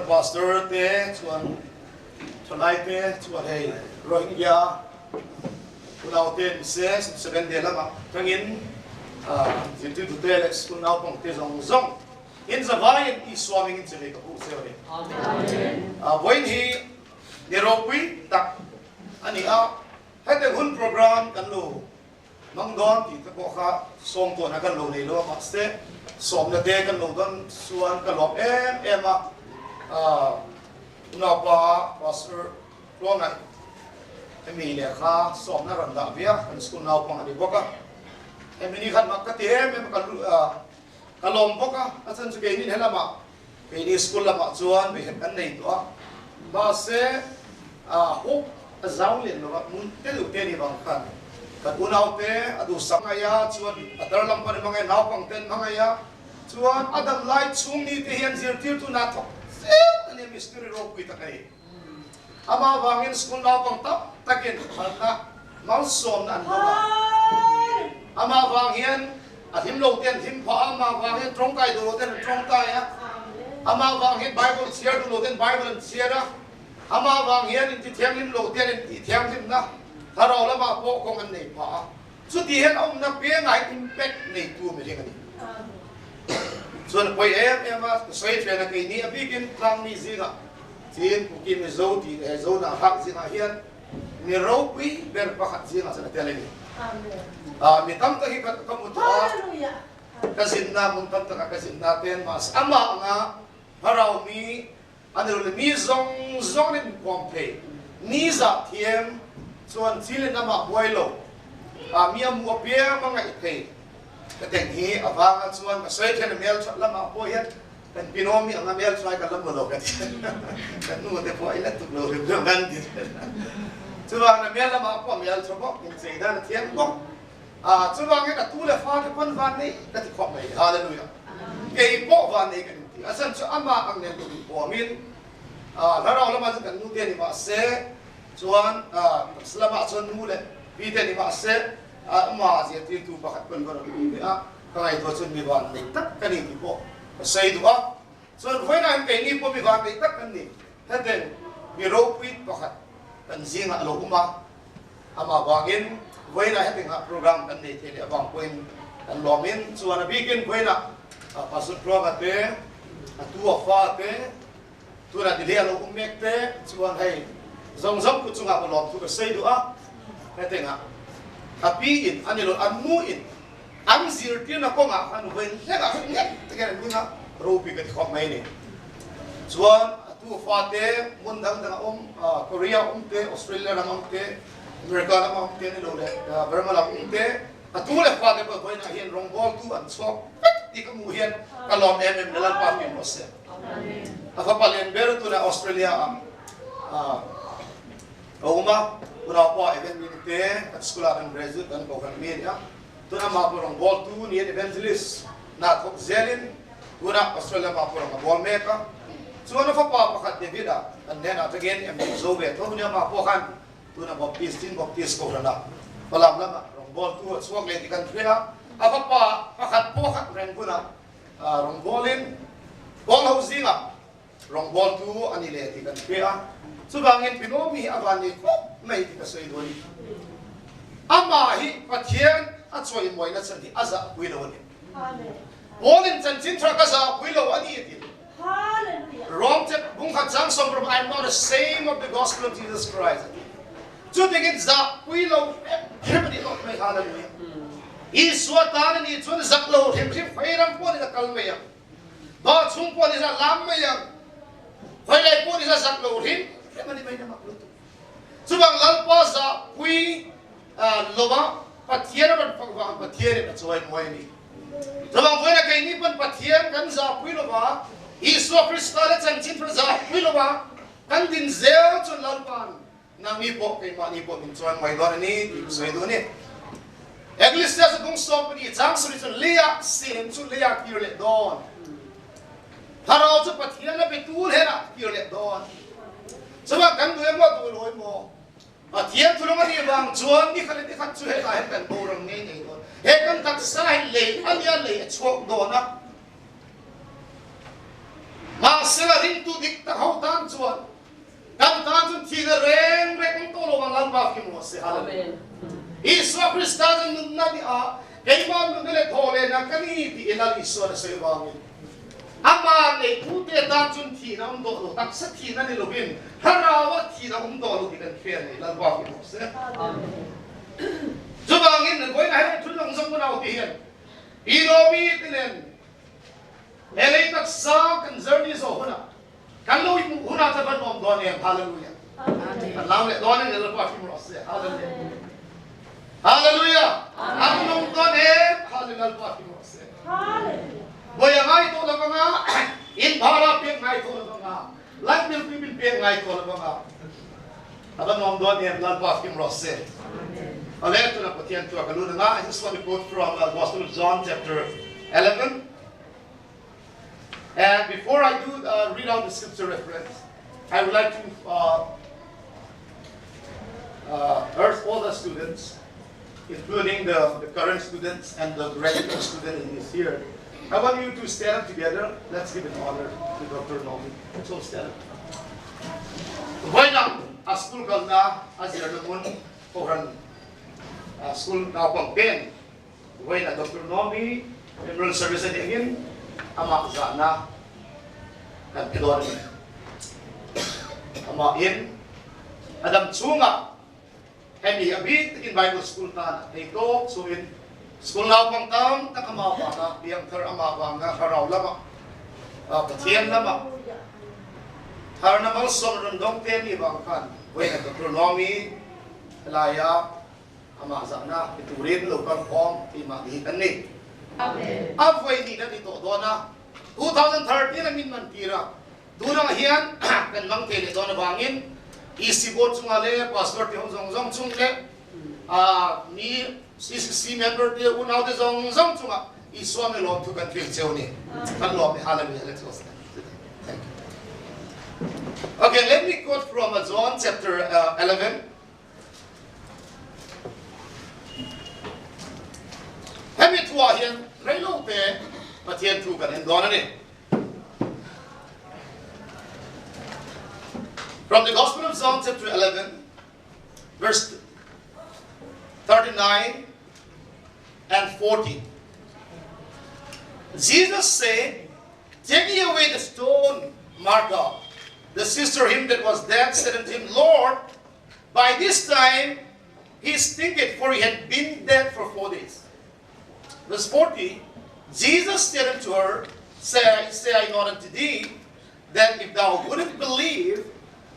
Pastor te chuan thalai te chuan hei Rohingya unau te se seven day lama tangin zirtirtu te le school naupang te zong zong in zavai in Isua ming in cheve ka pu se ni voin hi ni ropui tak ani a hete hun program kan lo mang don ti te pawh kha sawm tawn a kan lo nei lo a mahse sawm na te kan lo don chuan ka lawm em em a unaupa pastor tluangai hemi lehkha sawmna rawn dah viak kan school naupang a ni bawk a hemi ni khan mak ka ti em em ka ka lawm bawk a a chan chu keini helamah keini school lamah chuan mi kan nei tawh a mahse a huk a zau len lova mun te lu te ni bang khan. Kan unau te a duhsak ngai a, chuan a tar lam pan mangai naupang ten mangai a, chuan a dam lai chung ni te hian zirtirtu na thawk zel ani mystery ropui tak ani. Amah vangin school naupang tam takin halna malsawmna an dawng a. Amah vang hian a hlim lo te an hlim phah a, amah vang hian tawngtai duh lo ten an tawngtai a, amah vang hian Bible chhiar duh lo ten Bible an chhiar a, amah vang hian intithianghlim lo te an intihthianghlimna thlarau lamah pawh kawng an nei phah a. Chuti hian awmna piangah impact neitu mihring a ni. Chuan a pawi em em a, ka sawi ṭhen a, keini a bikin tlangmi zingah Chin, Kuki, Mizo tih leh Zona hak zingah hian mi ropui ber pakhat zingah chuan a tel a ni. Mi tam tak hi ka hmu tawh a, ka zinna hmun tam takah ka zinna ten mahse amah anga thlarau mi A nilo le mi zawng zawng in kawm thei. Ni zah thiam chuan thil in amah buai lo. A mi a mu apiang a ngaih thei. Ka teng hi a vang ah chuan ka sawi then a mel that lamah pawh hian kan pinawm hi anga mel thlai kan la hmu lo ka ti. Kan nu te pawh a ila tuk lo hrim hrim kan ti. Chuvang a mel lamah pawh a mel tha bawk, inchei dan a thiam bawk. A chuvangin a tu leh fa te pawn van nei ka ti khawp mai. Hallelujah. Kei pawh van nei kan inti. A chhan chu amah ang nen duh inpawmin hlarau lamah chuan kan nu te ni mah se chuan taksa lamah chuan nu leh pi te ni mah se amah zirtirtu pakhat pawn ka rawn ti ve a. Ka ngaihtuah chuan mi van nei tak ka ni tih pawh ka sawi duh a. Chuan vawiinah hian keini pawh mi van nei tak kan ni. Hetiang mi ropui pakhat kan zingah a lo awm a. Amah vangin vawiinah hetiangah program kan nei thei leh avang pawhin kan lawmin chuan a bikin vawiinah Pastor Tluanga te, a tu a fa te, tunah Delhi a lo awm mek te chuan hei zawng zawng kut chungah ka lawm thu ka sawi duh a. Hetiangah a pi in a ni lo an nu in an zirtirna kawngah khan vawiin hlekah khan nghet takin an ding a, ropui ka ti khawp mai a ni. Chuan a tu fate hmun dang dang a awm, Korea awm te, Australia ram awm te, America lam awm te ni lo leh Burma lam awm te, a tu leh fate pawh vawiinah hian rawngbawltu an chhuak vek tih ka hmuh hian ka lawm em em Lalpa hming rawh se. A fapa lian ber tunah Australia ah a awm a, unaupa Evan Mini te kan school ah kan graduate kan kohhran mi a ni a, tunah mah pawh rawngbawltu niin evangelist hna thawk zelin tunah Australia mah pawh rawn a bawl mek a, chuan a fapa pakhat David a kan hnenah atangin MD zo ve tho nia mah pawh khan tunah Baptist tin Baptist kohhran ah Falam lamah rawngbawltu a chhuak leh tih kan hria a, a fapa pakhat pawh khat reng hunah rawngbawlin Pawl ho zingah rawngbawltu a ni leh tih kan hria a, chuvangin Pinomi hi a van nei khawp mai tih ka sawi duh a ni. Amah hi Pathian a chawimawina chhan hi a zahpui lo a ni. Paulin chanchin thar ka zahpui lo a ni a ti. Rom chep bungkhat chang sawmrum I am not ashamed of the gospel of Jesus Christ a ti. Chutiangin zahpui lo hrep hrep a ni tawh mai hallelujah. Isua tan a nih chuan zak lo hrim hrim Feiram pawh ni a kal mai ang. Ba chung pawh ni za lam mai ang. Khawi pawh ni za zak lo hrim hrim a ni mai na mak lutuk. Chuvang Lalpa zahpui lova Pathian a rawn fak vang Pathian in a chawi mawi a ni. Chuvang vawiin a keini pawn Pathian kan zahpui lova Isua Krista leh chanchin thar zahpui lova kan din zel chuan Lalpa'n Nangni pawh keimahni pawh min chuan mai dawn a ni tih ka sawi duh a ni. Ecclesiastes bung sawmpahnih chang sarih chuan leiah sem chu leiah kir leh dawn. Thlarau chu Pathian a pe tur henah kir leh dawn. Chuvang kan duh emaw duh lo emaw Pathian thulung a nih vang chuan ni khat leh ni khat chu hetah hian kan boral ngei ngei dawn. He kan taksa hi lei a nia lei a chhuak dawn a. Mahsela ringtu dik tak ho tan chuan Kan tan chuan thihna reng reng awm tawh lo vang Lalpa fim rawh se. Hallelujah. Isua Krista chuan nunna ni a keimah nunna leh thaw lehna ka ni tiin Lal Isuan a sawi vangin amah neitute tan chuan thihna awm tawh lo, taksa thihna ni lovin thlarauah thihna awm tawh lo tih kan hria a ni. Lalpa fim rawh se. Chuvangin vawiinah hian thil dang zawng unau te hian Inomi te nen he lei taksa kan journey zawh hunah Kan lo i hmuh hunah chuan van awm dawn em? Hallelujah. Kan lau leh dawn em? Lalpa hrim rawh se. Hallelujah. Hallelujah. An nung dawn em? Hallelujah. Lalpa hrim rawh se. Boya ngai to lo banga in bhara pek ngai to lo banga light bill pi bin pek ngai to lo banga aban awm dawn em? Lalpa hrim rawh se. Ale tuna. Pathian tu ka lu na I just want to quote from Gospel of John chapter 11. And before I do read out the scripture reference, I would like to urge all the students, including the current students and the regular student in this year, I want you to stand up together. Let's give an honor to Dr. Nomi. Let's all stand up. Voina a school kalna a zir na mun kohan school naupang pen voina Dr. Nomi Memorial Service ani angin ama zahna kan pilon ama in adam chunga hemi a bik takin Bible school tan thei tawk chu in school naupang tam tak ama wanga piangthar ama wanga harau lama Pathian lama thar na malsawm run dong te ni bang khan voina Dr. Nomi helaya ama zahna piturin lo kal khom ti ma hi kan ni. Amen. A voi ni na ni to dona 2013 amin man tira tunang hian kan mang te le dona bangin EC board chunga le pastor te hong zong zong chung le ni CCC member te unau te zong zong chunga Isua mi lawm thu kan feel cheu ni kan lawm hallelujah. Let's go. Thank you. Okay, let me quote from John chapter 11. Hemi thua hian reilo te Pathian thu kan en dawn ani. From the Gospel of John chapter 11 verse 39 and 40. Jesus said, "Take away the stone, Martha." The sister him that was dead said unto him, "Lord, by this time he stinketh, for he had been dead for 4 days." Verse 40, Jesus said unto her, Say, say I not unto thee, that if thou wouldest believe,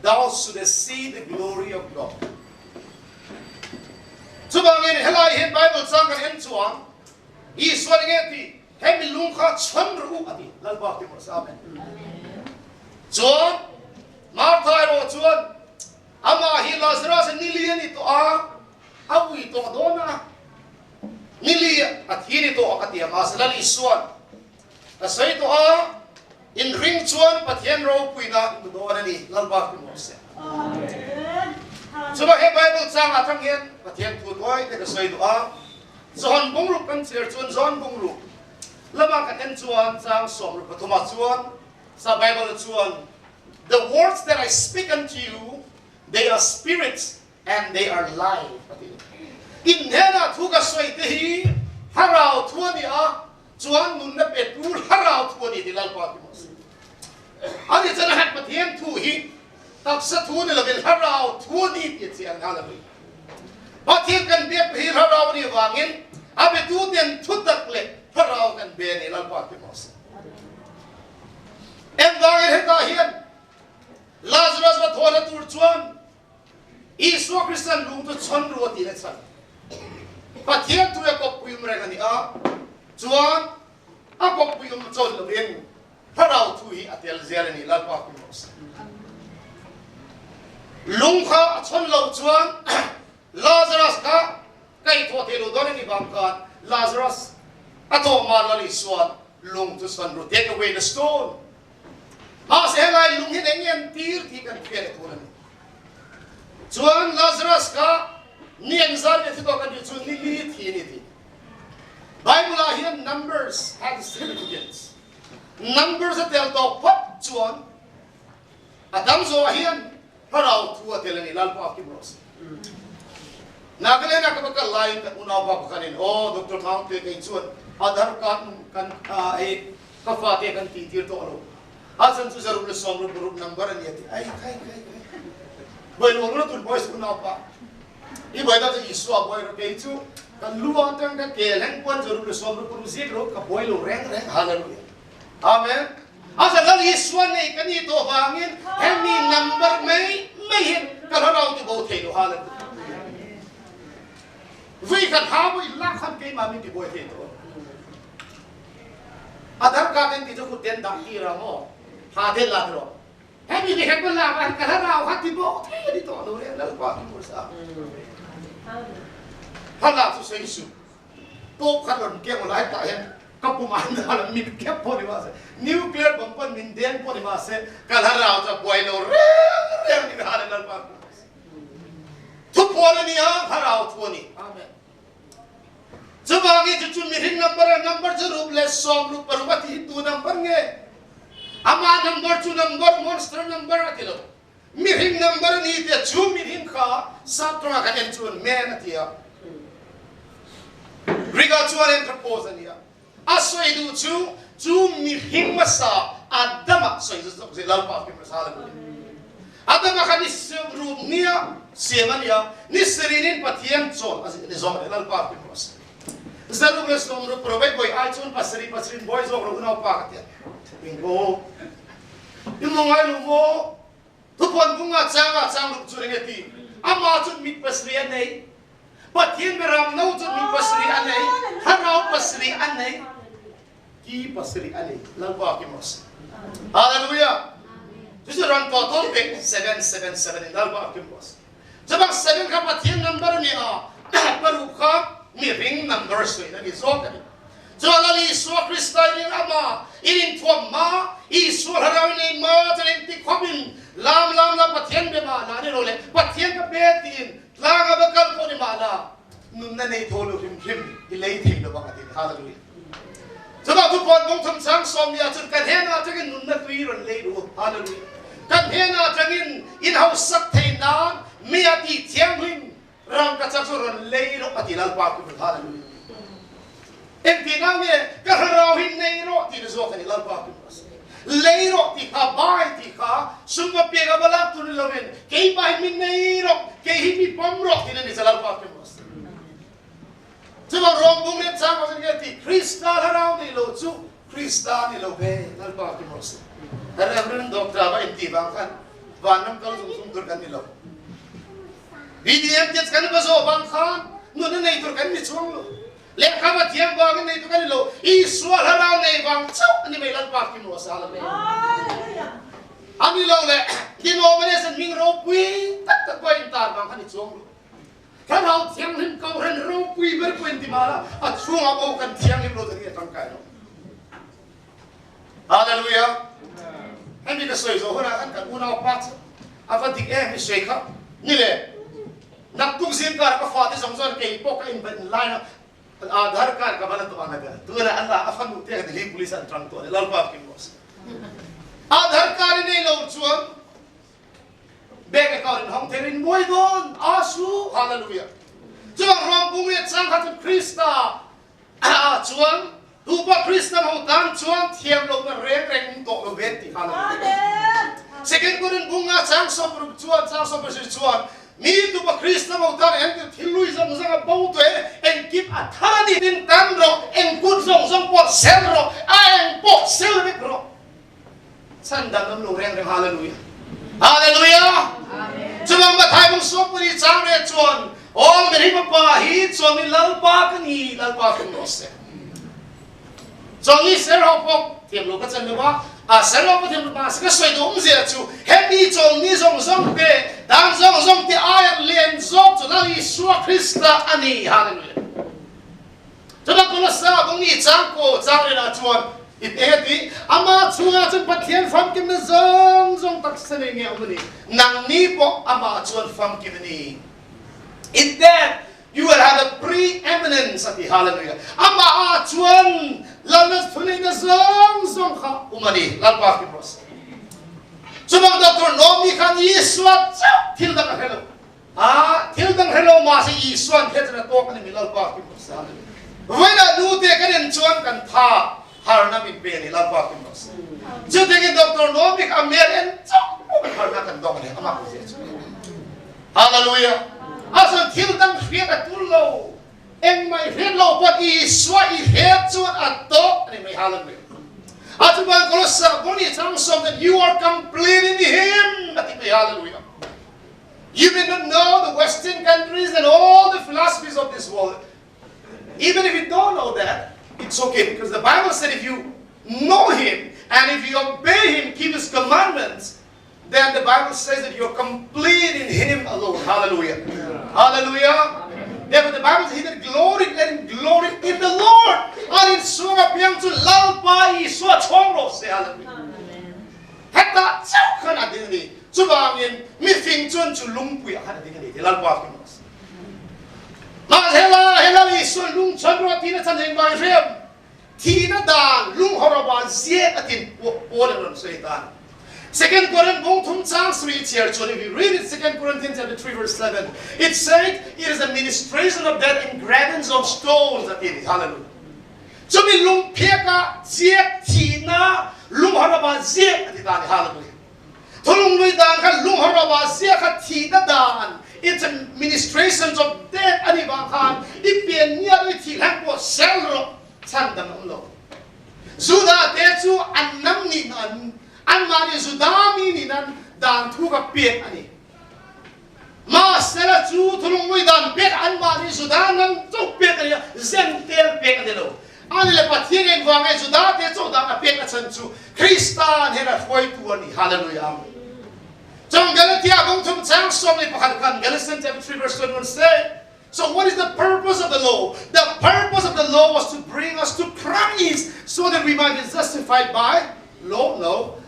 thou shouldest see the glory of God. Chubangin helai hin Bible chang kan en chuang Isua nge ti hemi lung kha chon ru ati lalpa ti mo sa amen. Chuan Martha ro chuan ama hi Lazarus nili ani to a awi to dona nili a thi ni to a ti ma salal Isuan a sei to a in ring chuan Pathian ropuina in dawn ani lalpa ti mo se. Chuba he Bible chang a thang hian Pathian thu toy te ka soi du a John bungruk kan chhiar chuan John bungruk lama kan en chuan chang 13 chuan sa Bible chuan, "The words that I speak unto you, they are spirits and they are life." Ati in hena thu ka soi te hi harau thu ani a chuan nun na pe tu harau thu ani ti lalpa ti mo se ani chan hat Pathian thu hi taksa thu ni lovin harau thu ni ti chiang ha la Pathian kan biak hi harau ni wangin a be tu ten thu tak le harau kan be ni lalpa ti mo se em wangin heta hian Lazarus va thona tur chuan Isua Christian lung tu chon ru ti na chan Pathian tu e kop puim reng ani a chuan a kop puim chon lovin thlarau thu hi a tel zel ani lalpa pui mo se lung kha a chon lo chuan Lazarus kha kai tho the lo don ani bang khan Lazarus a to ma lal Isuan lung chu son ru, take away the stone. Ma se lai lung hi eng en tir thi kan fian e thun ani chuan Lazarus kha ni eng zar ne thi to kan chu ni li thi ni thi Bible ah hian numbers have significance. Numbers a tel to phot chuan adam zo hian harau thu a tel ani lalpa kim ros na kale na ka bakal lai kan unau ba kanin o Dr. Thang te kai chuan Aadhaar card kan a ka fa te kan ti tir to lo a chan chu zaru le som ru group number ani ati ai kai kai kai boy lo ro tun boys unau pa i boy da Isua boy ro kai chu kan lu wa tang ka ke leng pon zaru le som ru group zik ro ka boy lo reng reng. Hallelujah, amen. Asa lal Isua nei kan i to wangin hemi number mai mai hin ka rau ti bo thei lo. Hallelujah. Vi khat ha bo illa khan ke ma mi ti boy thei to Aadhaar card en ti chu khut den dak ti ra mo ha den la ro hemi ni het la ba ka rau ha ti bo thei ni to lo re lal pa ti mo sa. Hala chu sei su. To khat ron keng lai ta hen ka pum an na min kep po ni ma se. Nuclear bomb pon min den po ni ma se. Kal harau cha buai lo reng reng ni hale lal pa. Thu pon ni a harau thu ni. Amen. Chuvangi chu chu mihring number number chu rup le som rup paruk a ti tu number nge. Ama number chu number monster number a ti lo. Mihring number ni te chu mihring kha saptawng kan en chuan man a ti a. Greek ah chuan anthropos a ni a. A soi duh chu chu mihring hmasa Adama soi zu zok lalpa kim rasa la Adama kha ni rup nia siam a nia ni sirinin Pathian chawn a ni zong le lalpa kim rasa. Zaruk le som rup ro bai boi ai chun pasari pasirin boi zok ro unau pa ka tia. Bingo. In mo ngai lu mo thupuan bunga changa chang luk chu ringe ti. Ama chun mit pasri a nei. Pathian beram no chu mit pasri a nei. Harau pasri a nei. Ki pasri a nei. Lalpa ki mos. Hallelujah. Chu ran to tol pe 777 in lalpa ki mos. Chabang 7 kha Pathian number ni a paru kha mi ring number sui na ni zawk ani. Chuan lal Isua Krista in ama in thuam ma Isua harau nei ma charin ti khopin lam lam la Pathian be ma na ni ro le Pathian ka be tin tlanga ba kal ko ni ma na nun na nei tho lo hrim hrim i lei thei lo bang ati hallelujah. Chuma thu pon bung thum chang som ya chun kan he na changin nun na tui ron lei ru hallelujah. Kan he na changin in hau sak thei nan mi ati thiang hlim ram ka chak chu ron lei ro ati lal pa ku hallelujah. Eng ti na nge ka rau hin nei ro ti na zo kan lal pa ku lei ro ti kha bai ti kha summa pe ga bala tu ni loven kei bai min nei ro kei hi mi pom ro ti na ni lal pa ku Chuma rom bung le chang ma nge ti Krista harau ni lo chu Krista ni lo ve lal pa ki mo se. Reverend Doctor ba in ti bang khan van nam kal zung zung tur kan ni lo. BDM te kan ba zo bang khan nu na nei tur kan ni chuang lo. Lehkha ba thiam bang nei tur kan ni lo. Isua harau nei bang chau ani mai lal pa ki mo sa la me. Ani lo le denomination ming ro pui tak tak ko in tar bang khan ni chuang lo. Thlarau Thianghlim kohhran ropui ber pawh in ti mah la, a chhungah pawh kan thianghlim lo tak hi a tangkai lo. Hallelujah. Hemi ka sawi zawh hunah khan kan unau pa chu a va dik em i sawi kha. Ni le, naktuk zingkar ka fate zawng chuan kei pawh ka inbet in line a Aadhaar card ka van an tuah na tuna an la a fanu te ka Delhi police an tang tuah lalpa kim rawh se. Aadhaar card i nei lo chuan Bank account in hong therin muai dawn asu hallelujah chuan rawng bung le chang kha chu Krista a chuan tupa Krista ho tan chuan thiam lo na reng reng um tawh lo ven ti hallelujah Second Korin bunga chang som ruk chuan chang som pasir chuan mi tupa Krista ho tan en ti thil lui zong zong a bo tu e eng kip a thar ani tin tan ro eng kut zong zong pawh sel ro a eng pawh sel vek ro Chan dang um lo reng reng hallelujah. Hallelujah. Chumang Mathai bung som puri chang re chuan all meri pa hi chuan ni lalpa ka ni lalpa kan no se. Chong ni ser ho pok thiam lo ka chan lo a ser lo pa thiam lo ma se ka soi dum zia chu happy chong ni zong zong te dang zong zong te ai len zok chu lal Isua Krista ani hallelujah. Cuna Kolosa bung ni cang ko cang rin ah chuan i te ti ama chungah cun Pathian famkim na zong zong taksa nei nge um ni nang ni pawh ama chuan famkim ni in that you will have a preeminence ati hallelujah ama ah chuan lalna thunei na zong zong kha umani lalpa ki bros chumang doctor Nomi khan Isua chau thil dang a hrelo Ah, thil dang helo ma si Isuan he chan to kan mi lalpa ki sa. Voina nu te kan in chuan kan tha har na min pe ni lalpa ki sa. Chu te ki doctor no mi ka mer en chok kan har na kan dong le ama ku je chu. Hallelujah. Asan thil dang hriat a tul lo. Eng mai hriat lo pot Isua i hriat chuan a to ani mai hallelujah. Atuban Kolosa boni chang som that you are complete in him. Ati mai hallelujah. You may not know the Western countries and all the philosophies of this world. Even if you don't know that, it's okay because the Bible said if you know Him and if you obey Him, keep His commandments, then the Bible says that you're complete in Him alone. Hallelujah. Hallelujah. Therefore the Bible says he that glory let him glory in the Lord. An in sunga piang chu lalpa Isua chong ro se hallelujah. Heta chau khan a ding ni. Chuvangin mi fing chun chu lungpui a khan a ding ani ti lalpa kim ro se. Ma hela hela Isua lung chan ro ti na chan heng bai rem. Thi na dan lung horoba zie atin Paul ron soi tan. Second Corinthians bong thum chang sri chair chuan if you read it Second Corinthians chapter 3 verse 7 it said it is the ministration of death in gravins of stones ati ni hallelujah chumi lungphiak ah ziak thi na lunghoraba ziak ati ta ni hallelujah thulung lui dan kha lunghoraba ziak kha thi na dan it's a ministration of death ani ba khan i pian nia ri thi hlang po sel ro chan dang um lo Judah te cu an nam nih nan anmah nih Judah mi nih nan dan thu ka pek ani. Ma sela cu thulungmui dan pek anmah nih Judah nam co pek ani zentel pek ani lo. Ani le Pathian en wang e Judah te co dan a pek a chan cu Kristan he na hruaitu ani. Hallelujah. Cang Galatia bung thum chang som ni pakhat kan Galatians chapter 3 verse 21 say So what is the purpose of the law? The purpose of the law was to bring us to Christ so that we might be justified by law? No.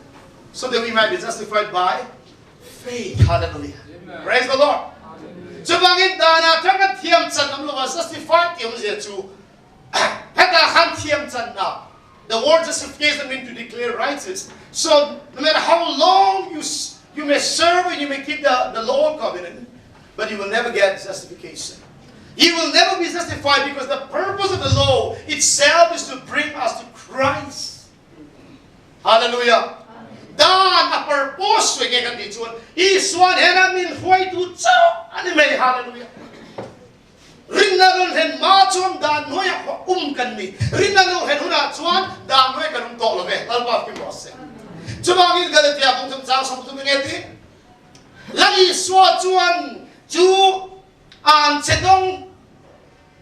So that we might be justified by faith. Hallelujah. Amen. Praise the Lord. Chubangin dana tanga thiam chan am lo justified tiam zia chu heta khan thiam chan na the word justification means to declare righteous. So no matter how long you you may serve and you may keep the, the law covenant, but you will never get justification. You will never be justified because the purpose of the law itself is to bring us to Christ. Hallelujah. Dan a purpose we kan ti chuan Isuan hena min hruai tu chau ani mai hallelujah. Rinna lon hen ma chuan dan noi a kan ni. Rinna lo hen huna chuan dan noi kan um to lo ve. Lalpa kim ro se. Chubangin Galatia bung thum chang som thum nge ti. Lal Isua chuan chu an che dong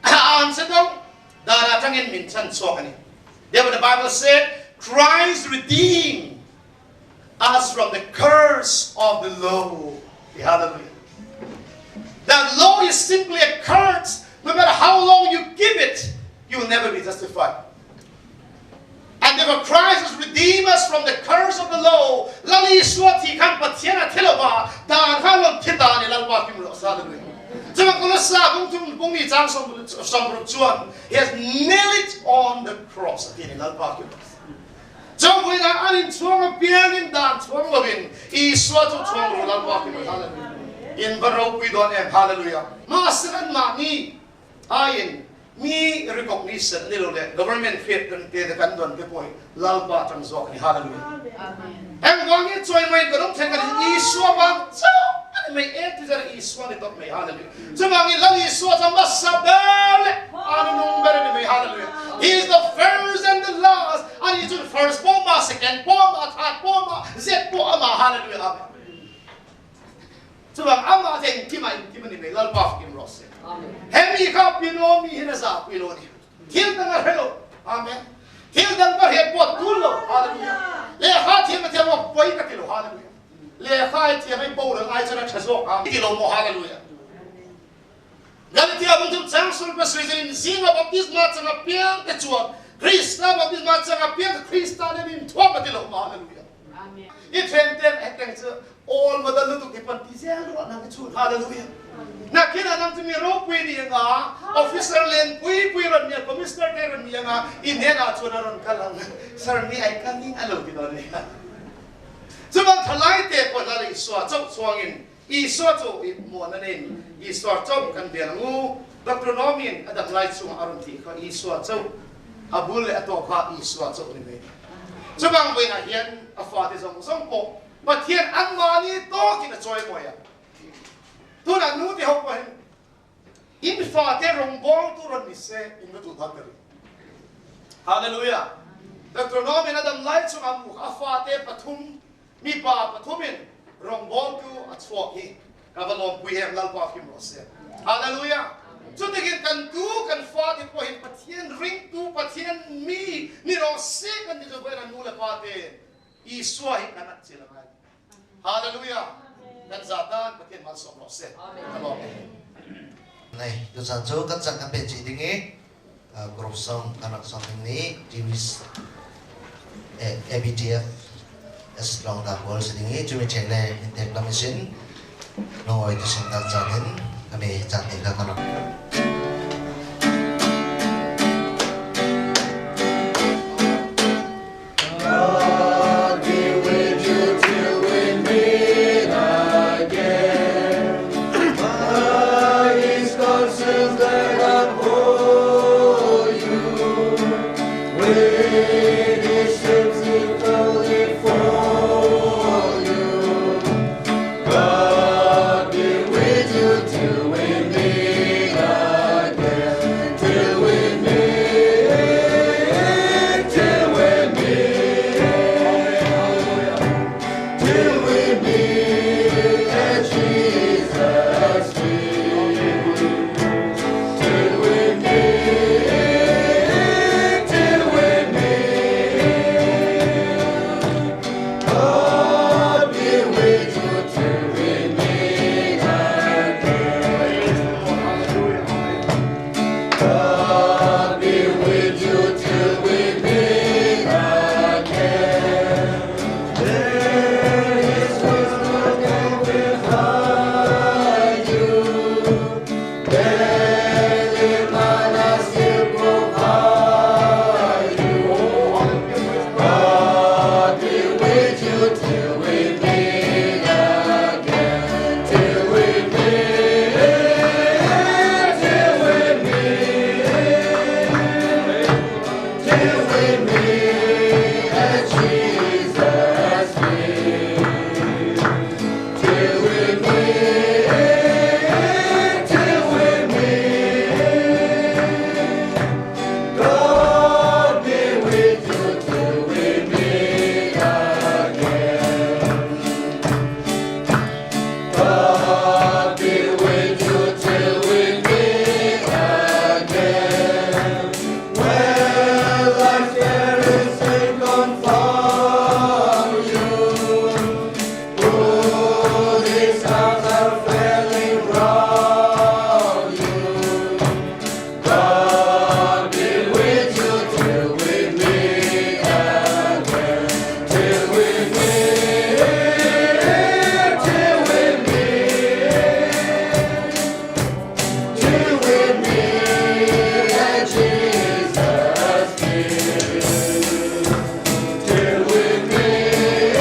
an che dong dan atangin min chan chuak ani. Therefore the Bible said Christ redeemed us from the curse of the law. Hallelujah. That law is simply a curse. No matter how long you give it, you will never be justified. And therefore Christ has redeemed us from the curse of the law. Lal Isua thi khan Pathian a thilova dan kha lon thita ni lalpa kim ro sa le. Chuma Kolosa bung thum bung ni chang som som ru chuan he has nailed it on the cross ati ni lalpa kim ro. Chong vui na an in chuang a piang in dan chuang lovin Isua chu chuang ru lalpa kim ro hallelujah. In baro pui don em hallelujah. Ma seran ma ni ain mi recognition ni lo le government fiat kan te kan don te poi lalpa tang zawk ni hallelujah em wang ye choi mai ka rom then kan isua bang chau ani mai e tu jar isua ni top mai hallelujah chumang in lal isua chamba sabel anu nung ber ni mai hallelujah he is the first and the last ani chun first po ma second po ma third po ma z po ama hallelujah amen Chuvang amah te engkim ah engkim ani mai Lalpa fakim rawh se. Hemi kha pino mi hin a za pui lo ni. Thil dang a hre lo. Amen. Thil dang ka hriat pawh tul lo. Hallelujah. Le kha thiam a thiam lo poi ka ti lo. Hallelujah. Le kha ai thiam ai boral ai chuan a tha zawk ang ti lo maw. Hallelujah. Galatia bung thum chang sul pa sui in zinga baptisma changa piang te chuan Krista baptisma changa piang Krista nen in thuam a ti lo ma. Hallelujah. I then ten heteng chu all model lutuk hi pan ti zel ro nang chu hallelujah na kina nang chu mi ro pui ni nga officer len pui pui ron ni commissioner te ron ni nga in he na chu na ron kalang sir mi ai coming alo ti don ni chu bang thalai te ko la iswa chau chuangin iswa chu i mo na nin iswa chau kan bel ngu Dr. Nomin adam lai chung aron ti kha iswa chau abul le ato kha iswa chau ni me chubang voina hian a fa te zong zong pawh Pathian anmahni tawkin a chawi mawi a. Tunah nu te ho pawh hin in fa te rawngbawl tu rawn ni se in va duh dawn ka ring. Hallelujah. Deuteronomy a dam lai chungah mu a fa te pathum mipa pathumin rawngbawl tu a chuak hi ka va lawmpui em Lalpa hrim rawh se. Hallelujah. Chutikin kan tu kan fa te pawh hin Pathian ringtu Pathian mi ni rawh se kan ni chu nu le pa te Isua hi kan at cil ngai. Hallelujah. Kan zatan Pathian malsawm rawh se. Ka lawm e. Nei, tuchan cu kan cang kan pe chih ding i group song kan rak song ding ni TV ABTF S long da pawl si ding i cumi ṭhen le in tek lam isin lungawi te sin tak caan in kami caan te kha kan rak. God be with you till we meet again. By His counsel that uphold you, with His strength before you. God be with you till we meet again. Till we meet, till we meet, till we meet at Jesus' feet. Till we meet, till we meet. God be with you till we meet again. God be with you till we meet again. There His wisdom will guide you. Daily manna still provide you. God be with you till we meet again. Till we meet, till we meet, till we meet at Jesus' feet. Till we meet, till we meet. God be with you till we meet again. God be with you till we meet again. When life's cares may confound you, Put His arms unfailing round you. God be with you till we meet again. Till we meet, till we meet, till we meet at Jesus' feet. Till we meet,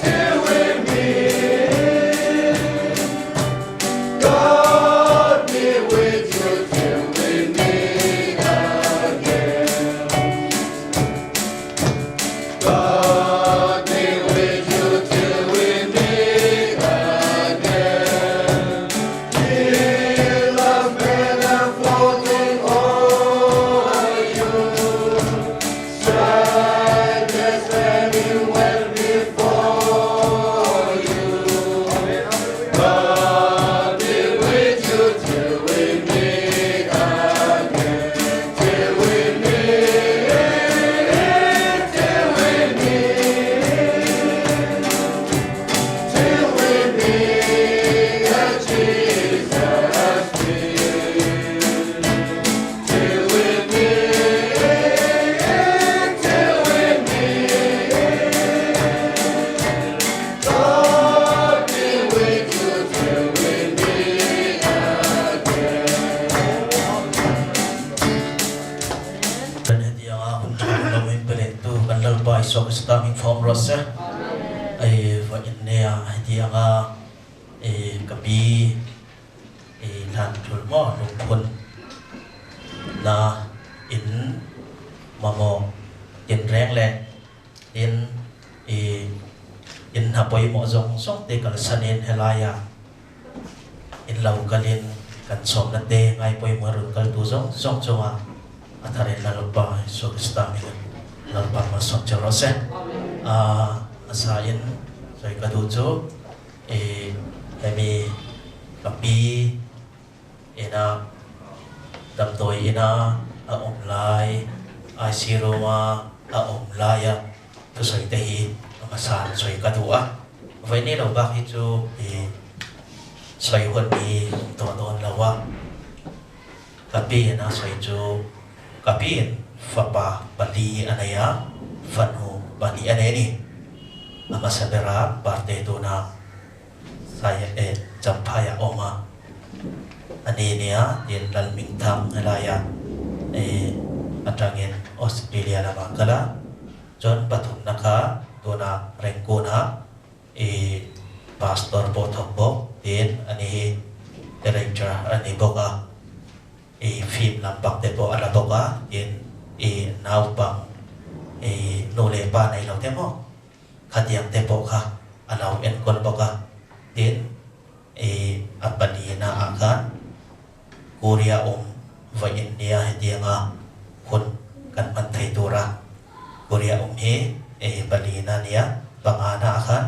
till we meet. God be with you till we meet again. God be with you till we meet again. Till love banner floating o'er you. Sadness standing well before you. God be with you till we meet again. Till we meet, till we meet, till we meet at Jesus' feet. Till we meet, till we meet. God be with you till we meet again. Kan heti anga hun ṭha lo in pelehtu kan Lalpa Isua Krista hming fawm rawh seh. Ai va in ne ah heti anga ka pi hlan thul maw lungphun na in mamawh tinreng le in in hna poimawh zong zong te kalsan in helai ah in lo kal in kan sawm na te ngai poimawh run kaltu zong zong cungah a thar in Lalpa Jesuh Krista min in Lalpa malsawm cio rawh seh. A sa in soi ka duh cu hemi ka pi inn ah damdawi inn ah a um lai, IC room ah a um lai ah thusawi te hi a hmasa in soi ka duh a. Voi ne lo bak hi cu. Soi hun hi um to dawn lo a. Ka pi in a soi chu ka pi in fapa pali a nei a, fanu pahnih a nei ni. A hmasa ber ah parte tuna Sai e Champhai ah awm a. Ani nia tin Lalhmingthang helai ah e atangin Australia lamah kal a. Cun pathumna kha tuna Rangoon ah i pastor pawh thawk bawk tiin ani hi director a ni bawk a, i film lampang te pawh a la bawk a tin i naupang i nu leh pa nei lo te maw khatiang te pawh kha a lo enkawl bawk a tin i a pahnihna ah khan Korea awm va India hetianga hun kan hman thei tura Korea awm hi palina nia pangana ah khan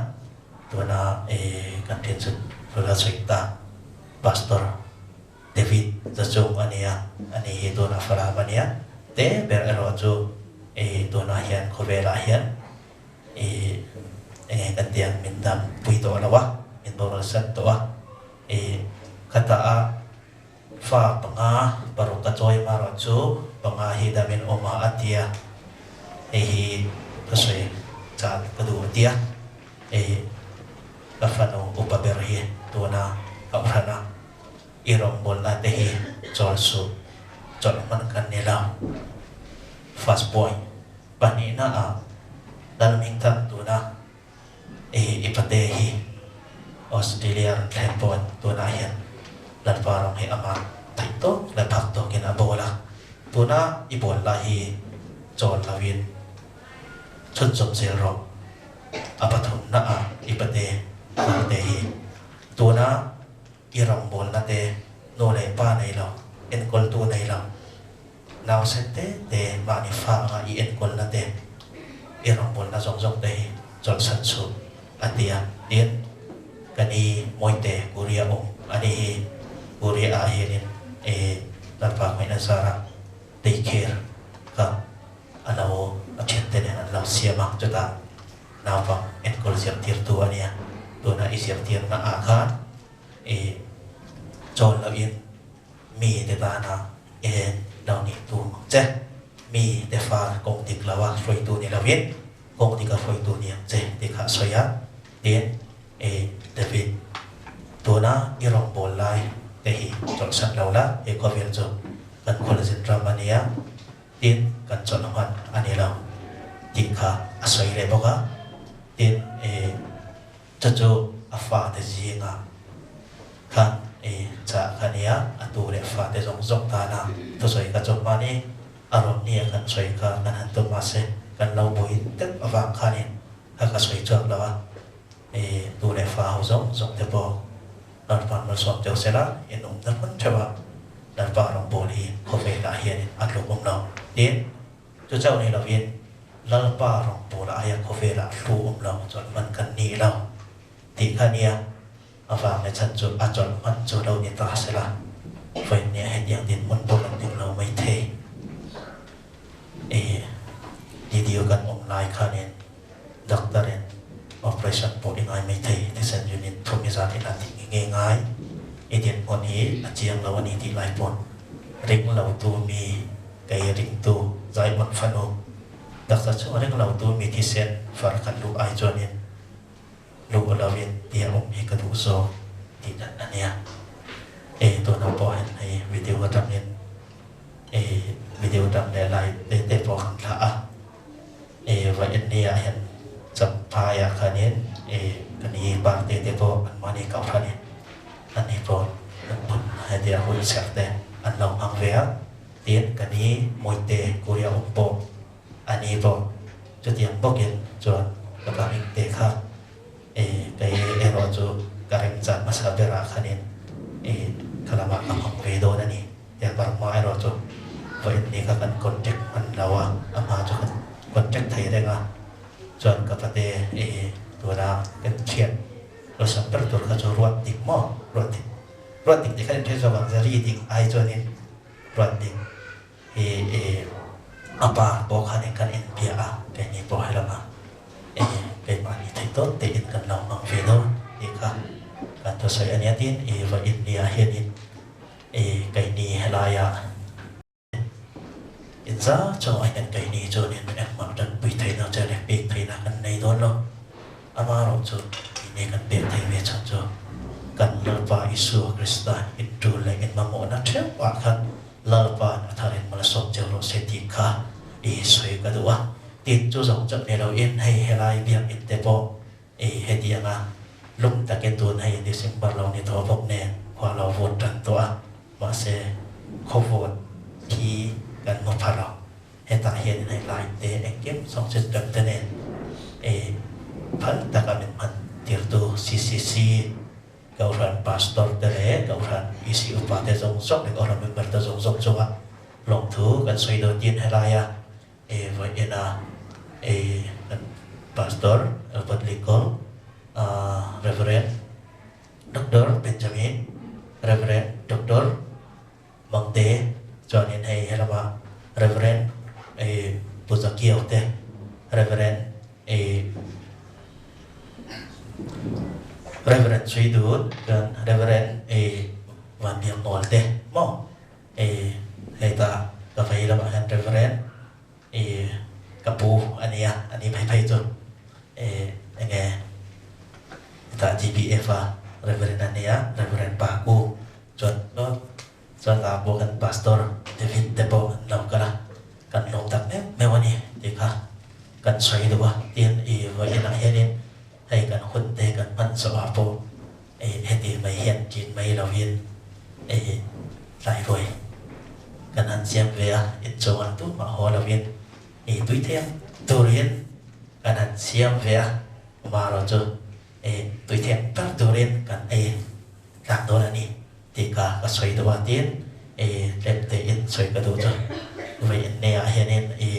tuna kan thian chu la sawi ta Pastor David Zachung a nia ani hi tuna Falam a nia te ber erawh chu tunah hian khawvelah hian enge kan tiang min dam pui tawh lo a min boral san tawh a. I khata a fa panga paruk a chawi marawh chu panga hi damin awm a a tia, hei hi ka sawi chan ka duh a tia, hei ka fanu upa ber hi tuna ka hran a, i rawngbawlna te hi chawl suh, chawlh hman kan ni lo. First point, pahnihna ah Lalhmingthang tuna I pate hi Australia rawn thlen pawn tunah hian Lalpa rawng hi amah theih tawk leh phak tawkin a bawl a, tuna i bawl lah hi chawl loin chhunzawm zel rawh. A pathumna ah i pate naute hi tuna i rawngbawlna te nu leh pa nei lo, enkawltu nei lo, Nausen te te mahni fa anga i enkawlna te, i rawngbawlna zawng zawng te hi chawlhsan chhuh a ti a. Tin, ka ni Mawite Korea awm a ni hi Korea ah hianin i Lalpa hmaihna zara daycare kha a lo a thiante nen an lo siam a, chutah naupang enkawl zirtirtu a nia. Tuna i zirtirna ah khan i chawl lohin Mi te tana en lo nih tur ang che. Mi te fa kawng dik lo a hruaitu ni loin kawng dik a hruaitu ni ang che tih kha a sawi a. Tin, i David, tuna i rawngbâwl lai te hi chawlhsan lo la, he khawvel chu kan khualzin ram a nia, tin kan chawlh hman a ni lo tih kha a sawi leh bawk a. Tin, i. Chu chu a fate zingah khan i chah ka nia, a tu leh fate zawng zawng tana thusawi ka chawm hman i a rawn nia kan sawi kha kan han tum mahse kan lo bui deuh avang khanin kha ka sawi chhuak lo a, i tu leh fa ho zawng zawng te pawh Lalpa'n malsawm deuh sela in awmna hmun theuh a Lalpa rawngbâwl hi khawvelah hianin a tluk awm lo tiin Chu chauh ni lovin Lalpa rawngbâwl aia khawvelah hlu awm lo chawlh hman kan ni lo tih kha nia a vang leh chhan chu a chawlh hman chu lo ni ta sela vawiinnia hetiang dinhmun pawh kan ding lo mai thei. I video kan awm lai khanin doctor in operation pawh i ngai mai thei thisen unit thum i zat in a tih nge nge ngai i dinhmun hi a chiang lo a ni tih lai pawn ring lo tu mi Kei ringtu Zaihmun fanu taksa chu ring lotu mi thisen far khat luh ai chuanin luh loin tia awm hi ka duh zawk tih dan a nia. Ei tunah pawh hian hei video atangin ei video dang leh lai te te pawh kan thlah a. Ei va en ni ah hian Champhai ah khanin ei kan i party te pawh an mahni kohhranin an ni pawh an hmun hetia hun serh te an lo hmang ve a. Tin, ka ni Mawite Korea awm pawh a ni pawh chutiang bawkin chuan ka pa hmingte kha kei erawh chu ka remchan hmasa berah khanin kha lamah ka hmang ve dawn a ni. Tia Burma erawh chu vawiin ni kha kan contact hman lo a, a hma chu kan contact thei reng a, chuan ka pate tuna kan thian awlsam ber tur kha chu ruat dik maw? Ruat dik, ruat dik tih kha in hre zawk ang, zari dik ai chuanin Ruat ding hi i a pa pawh khan in kan inbia a, keini pawh helama i keimahni theih tawp tein kan lo hmang ve dawn tih kha kan thu. ta soi ania tin i va in ni ah hian in i kai ni helai ah in za cho ai kan kai ni chu in engmah tan pui thei na che le pek thei na kan nei don lo ama ro chu ni kan pek thei ve chan chu kan Lalpa Isua Krista in tul le in mamawh na theuh ah khan Lalpa a tharin malsawm cheu rawh se ti kha i soi ka duh a. Tin chu zawng chauh ni loin hei helai biakinn te pawh i heti anga lung takin tun hei December lo ni tawh bawk nen khua lo vawt tan tawh a, mahse khaw vawt khi kan hmu pha lo. Hetah hian hei light te engkim zawng system te nen i phal taka min hman tirtu CCC Kohhran Pastor te leh Kohhran EC upa te zawng zawng leh Kohhran member te zawng zawng chunga lawmthu kan sawi dawn tin helaia e vawiina e kan Pastor Albert Lincoln, Reverend Doctor Benjamin, Reverend Doctor Mangte chuanin hei helama Reverend e Pu Zakiau te, Reverend e Reverend Suidut chuan Reverend e Vanbiaknawl te maw e heta ka vei lamah hian Reverend e ka pu a nia a ni phei phei chu e enge hetah GBF a Reverend a nia Reverend Paku Chuan chuan ah pawh kan Pastor David te pawh an lo kal a, kan lawm tak meuh meuh a ni tih kha kan sawi duh a. Tin, i vawiinah hianin hei kan hun te kan hman zawh ah pawh i heti mai hian ṭin mai lovin i tlairuai kan han siam ve a, inchungah tumah haw lovin i tui theng turin kan han siam ve a, amaherawhchu i tui theng ber turin kan ei tlak dawn a ni tih ka ka sawi duh a tiin i tlem tein sawi ka duh chu vawi ennei ah hianin i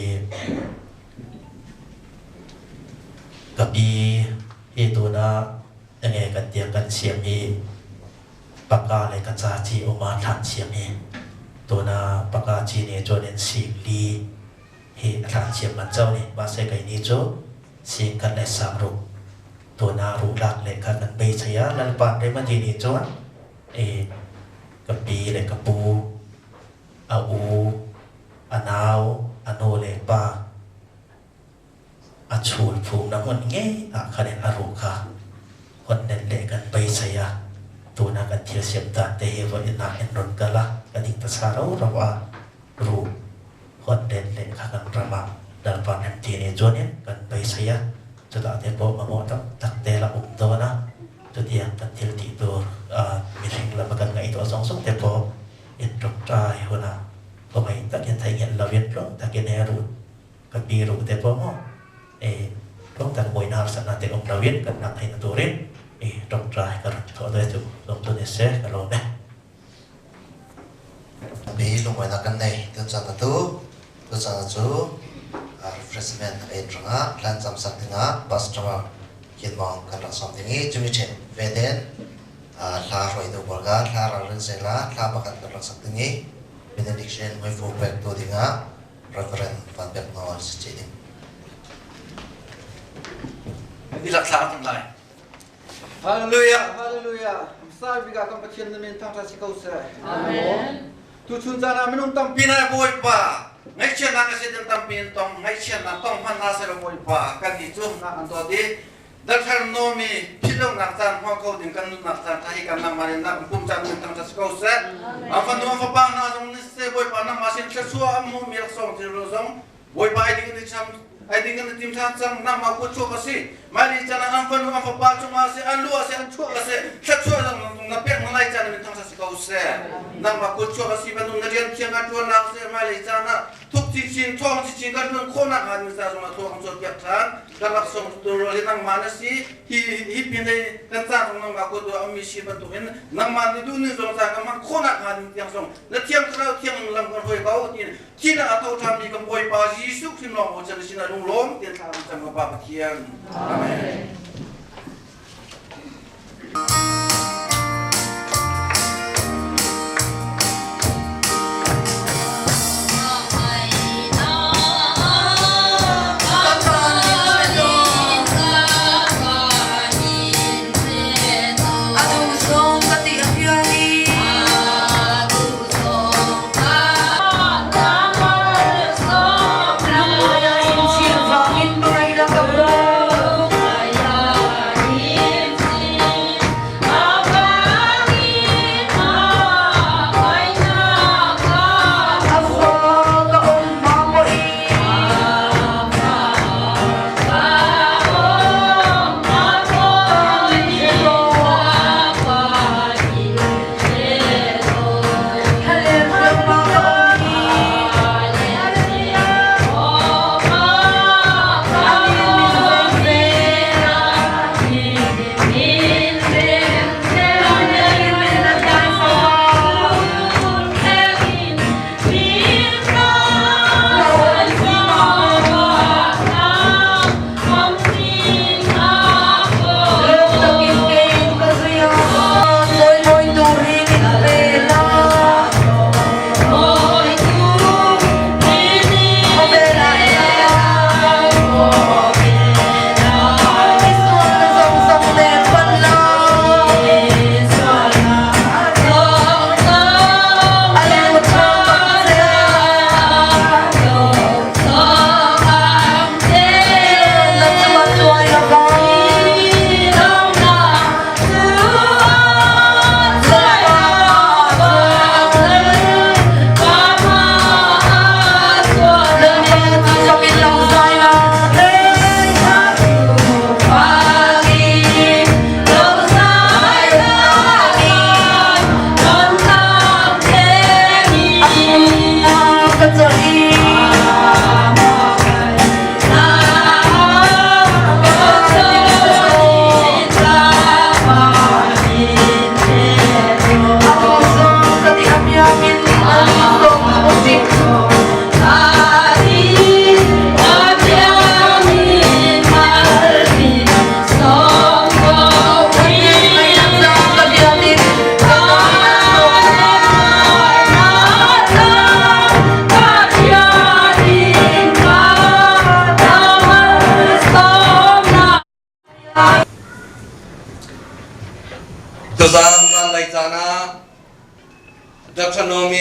ka pi hi tuna enge kan tiang kan siam hi paka leh ka cha chi awm a thlan siam hi tuna paka chi nih chuanin sing li hi a thlan siam man chauh a ni mahse keini chu sing khat leh sang ruk Tuna ruhlak leh kha kan beisei a, Lalpa'n rem a tih nih chuan i ka pi leh ka pu, a u, a nau, a nu leh pa a chhul phumna hmun ngei ah khanin a ruh kha hawn nen leh kan beisei a, tuna kan thil siam dan te hi vawiinah en rawn kal a, ka ding ta sa rau rau a, ruh hawn nen leh kha kan ramah Lalpa'n rem tih nih chuanin kan beisei a. Chutah te pawh mamawh tak tak te la awm dawn a, chutiang kan thil tih tur mihring lama kan ngaihtuah zawng zawng te pawh intawngtai hunah kawngei takin theihnghilh lovin tlawm takin he ruh ka pi ruh te pawh maw ei tlawm tak buaina harsatna te awm lovin kan hlang theihna turin i tawngtai ka rawn thawh daih chu lawm chu ni se ka lawm e. Bi lungawina kan nei tuchan atu tuchan cu refreshment a in rangah hlan cam sak dingah pastor kin mong kan rak sawm ding i cumi ṭhen ve ten hla hruaitu pawl kha hla ralrin sehla thla pakhat kan rak sak ding i benediction muifu pek tu dingah Reverend Van Bek Nawl si ce ding. Ilak thla kan lai. Hallelujah, hallelujah. Sai bika kan Pathian na min thangtha si ko seh. Amen. Tu chun caan ah minung tampi na Bawipa ngaihchiatnak a si den tampi in tong ngaihchiatnak tong hman hna seh Bawipa kan nih cu na kan dawt i darthar nomi philhlonak caan hmuh ko ding kan nunnak caan tha hi kan nangmah in na pum caan min thangtha si ko seh. Ang fanu ang fapa hna zong ni seh Bawipa nangmah sin thluachuah an hmuh mi laksawng thil zong Bawipa ai ding in cham ai ding in tim than cang nangmah kut chuak a si mai chan ah an fanu an fapa cungah si an lu ah si an chuak a si thluachuah zong na pek na lai chan min thangsa si ko seh nangmah kut chuak a si bantuk na rian thiang kan tuan nak si mai lei chan ah thuk chi chin thong chi chin kan tuan khawh nak hnga ding sa zong ah thua kan cawn piak than kan rak song tu le nangmah na si hi hi pin lei kan ca zong nangmah kut tu ami si bantuk in nangmah ni du ni zong ca kan man khawh nak hnga ding tiang zong na thiang thlarau thiang lam kan hoi ko ti Thihnak a tho ṭhanmi kan Bawipa Jesuh Khrih lawng aw chan sinah lunglawm tein thla kan cam ka Pa Pathian. Amen.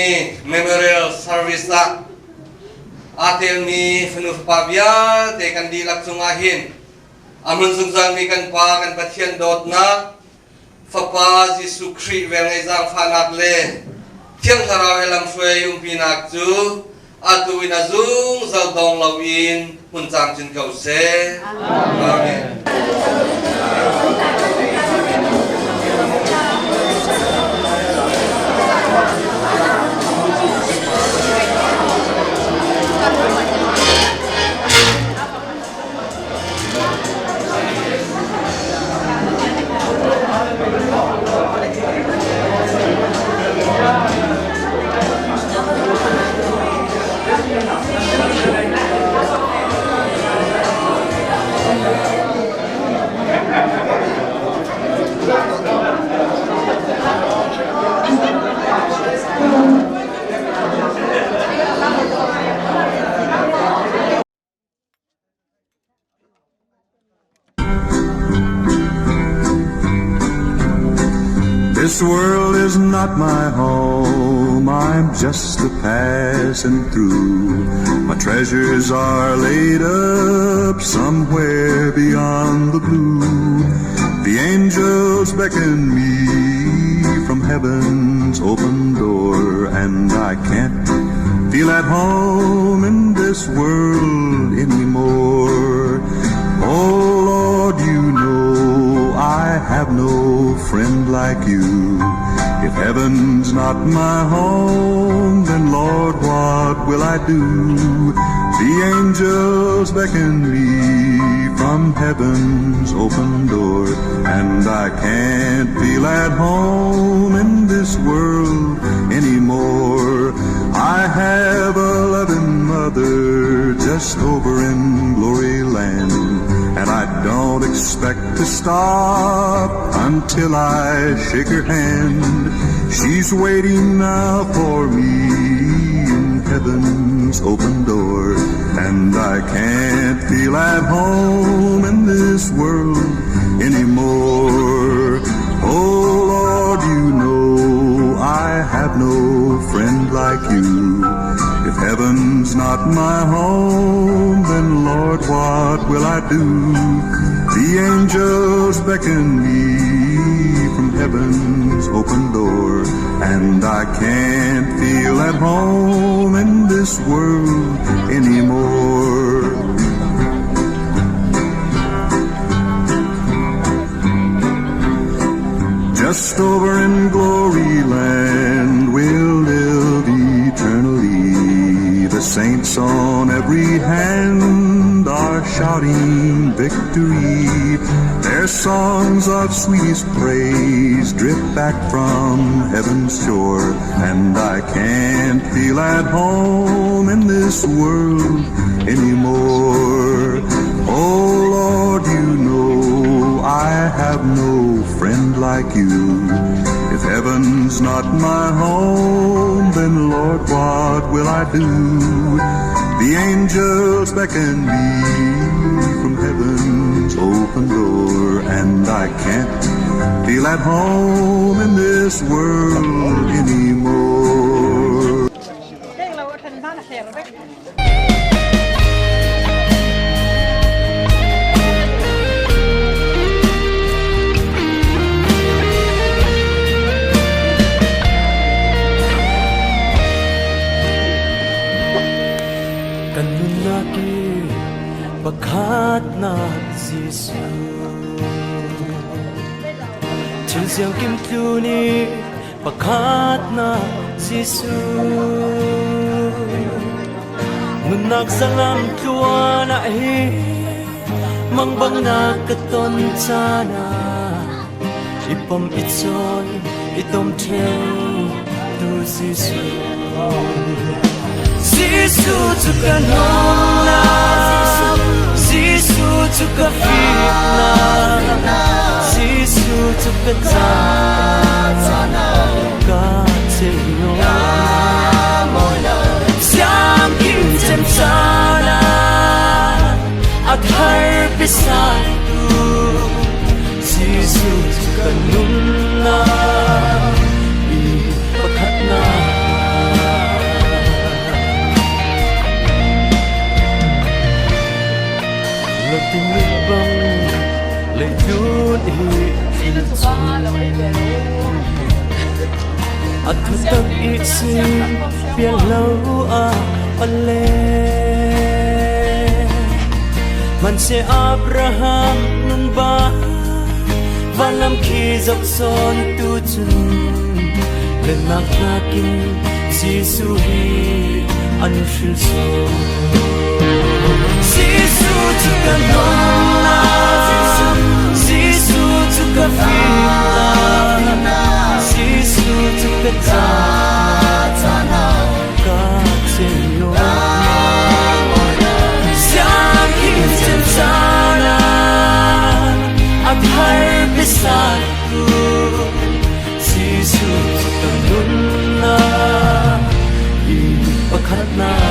Naomi Memorial Service ah aa telmi fanu fapa vialte kan dihlak cungah hin a hmun zungzalmi kan Pa kan Pathian dawtnak, Fapa Jesuh Khrih velngeih zaangfahnak le Thiang Thlarau he lamhruai umpinak cu atu in a zungzal dong loin hmun camcin ko seh. Amen. This world is not my home, I'm just a passing through. My treasures are laid up somewhere beyond the blue. The angels beckon me from heaven's open door, and I can't feel at home in this world anymore. Oh Lord, you know I have no friend like you. If heaven's not my home, then Lord, what will I do? The angels beckon me from heaven's open door, and I can't feel at home in this world anymore. I have a loving mother just over in glory land, and I don't expect to stop until I shake her hand. She's waiting now for me in heaven's open door, and I can't feel at home in this world anymore. Oh Lord, you know I have no friend like you. If heaven's not my home, then Lord, what will I do? The angels beckon me from heaven's open door, and I can't feel at home in this world anymore. Just over in glory land we'll live eternally. The saints on every hand are shouting victory. Their songs of sweetest praise drip back from heaven's shore. And I can't feel at home in this world anymore. Oh Lord, you know I have no friend like you. If heaven's not my home, then Lord, what will I do? The angels beckon me from heaven's open door, and I can't feel at home in this world anymore. Kan nunnak i pakhatnak Jesuh Thil siangkim tlu nih pakhatnak Jesuh Nunnak zalam tluan ah hi mangbang na ka ton caan ah i pom i cawi i tom ṭheo tu Jesuh. Jesuh cu ka nunnak, Jesuh cu ka fimnak, Jesuh cu ka caan, ka ceu. Sianginn cem caan ah a thar pisatu Jesuh cu ka nunnak i pakhatnak. A thutak i chim pial lo ah pale Hmanhseh Abraham nun ba vanlam khi zoh sawn tu cun lennak nakin Jesuh hi an hril sawn. Jesuh cu ka nunnak, Jesuh cu ka fimnak, Jesuh cu ka caah ka ceu. Sianginn cem caan ah a thar biasa Jesuh cu ka nunnak i pakhatnak.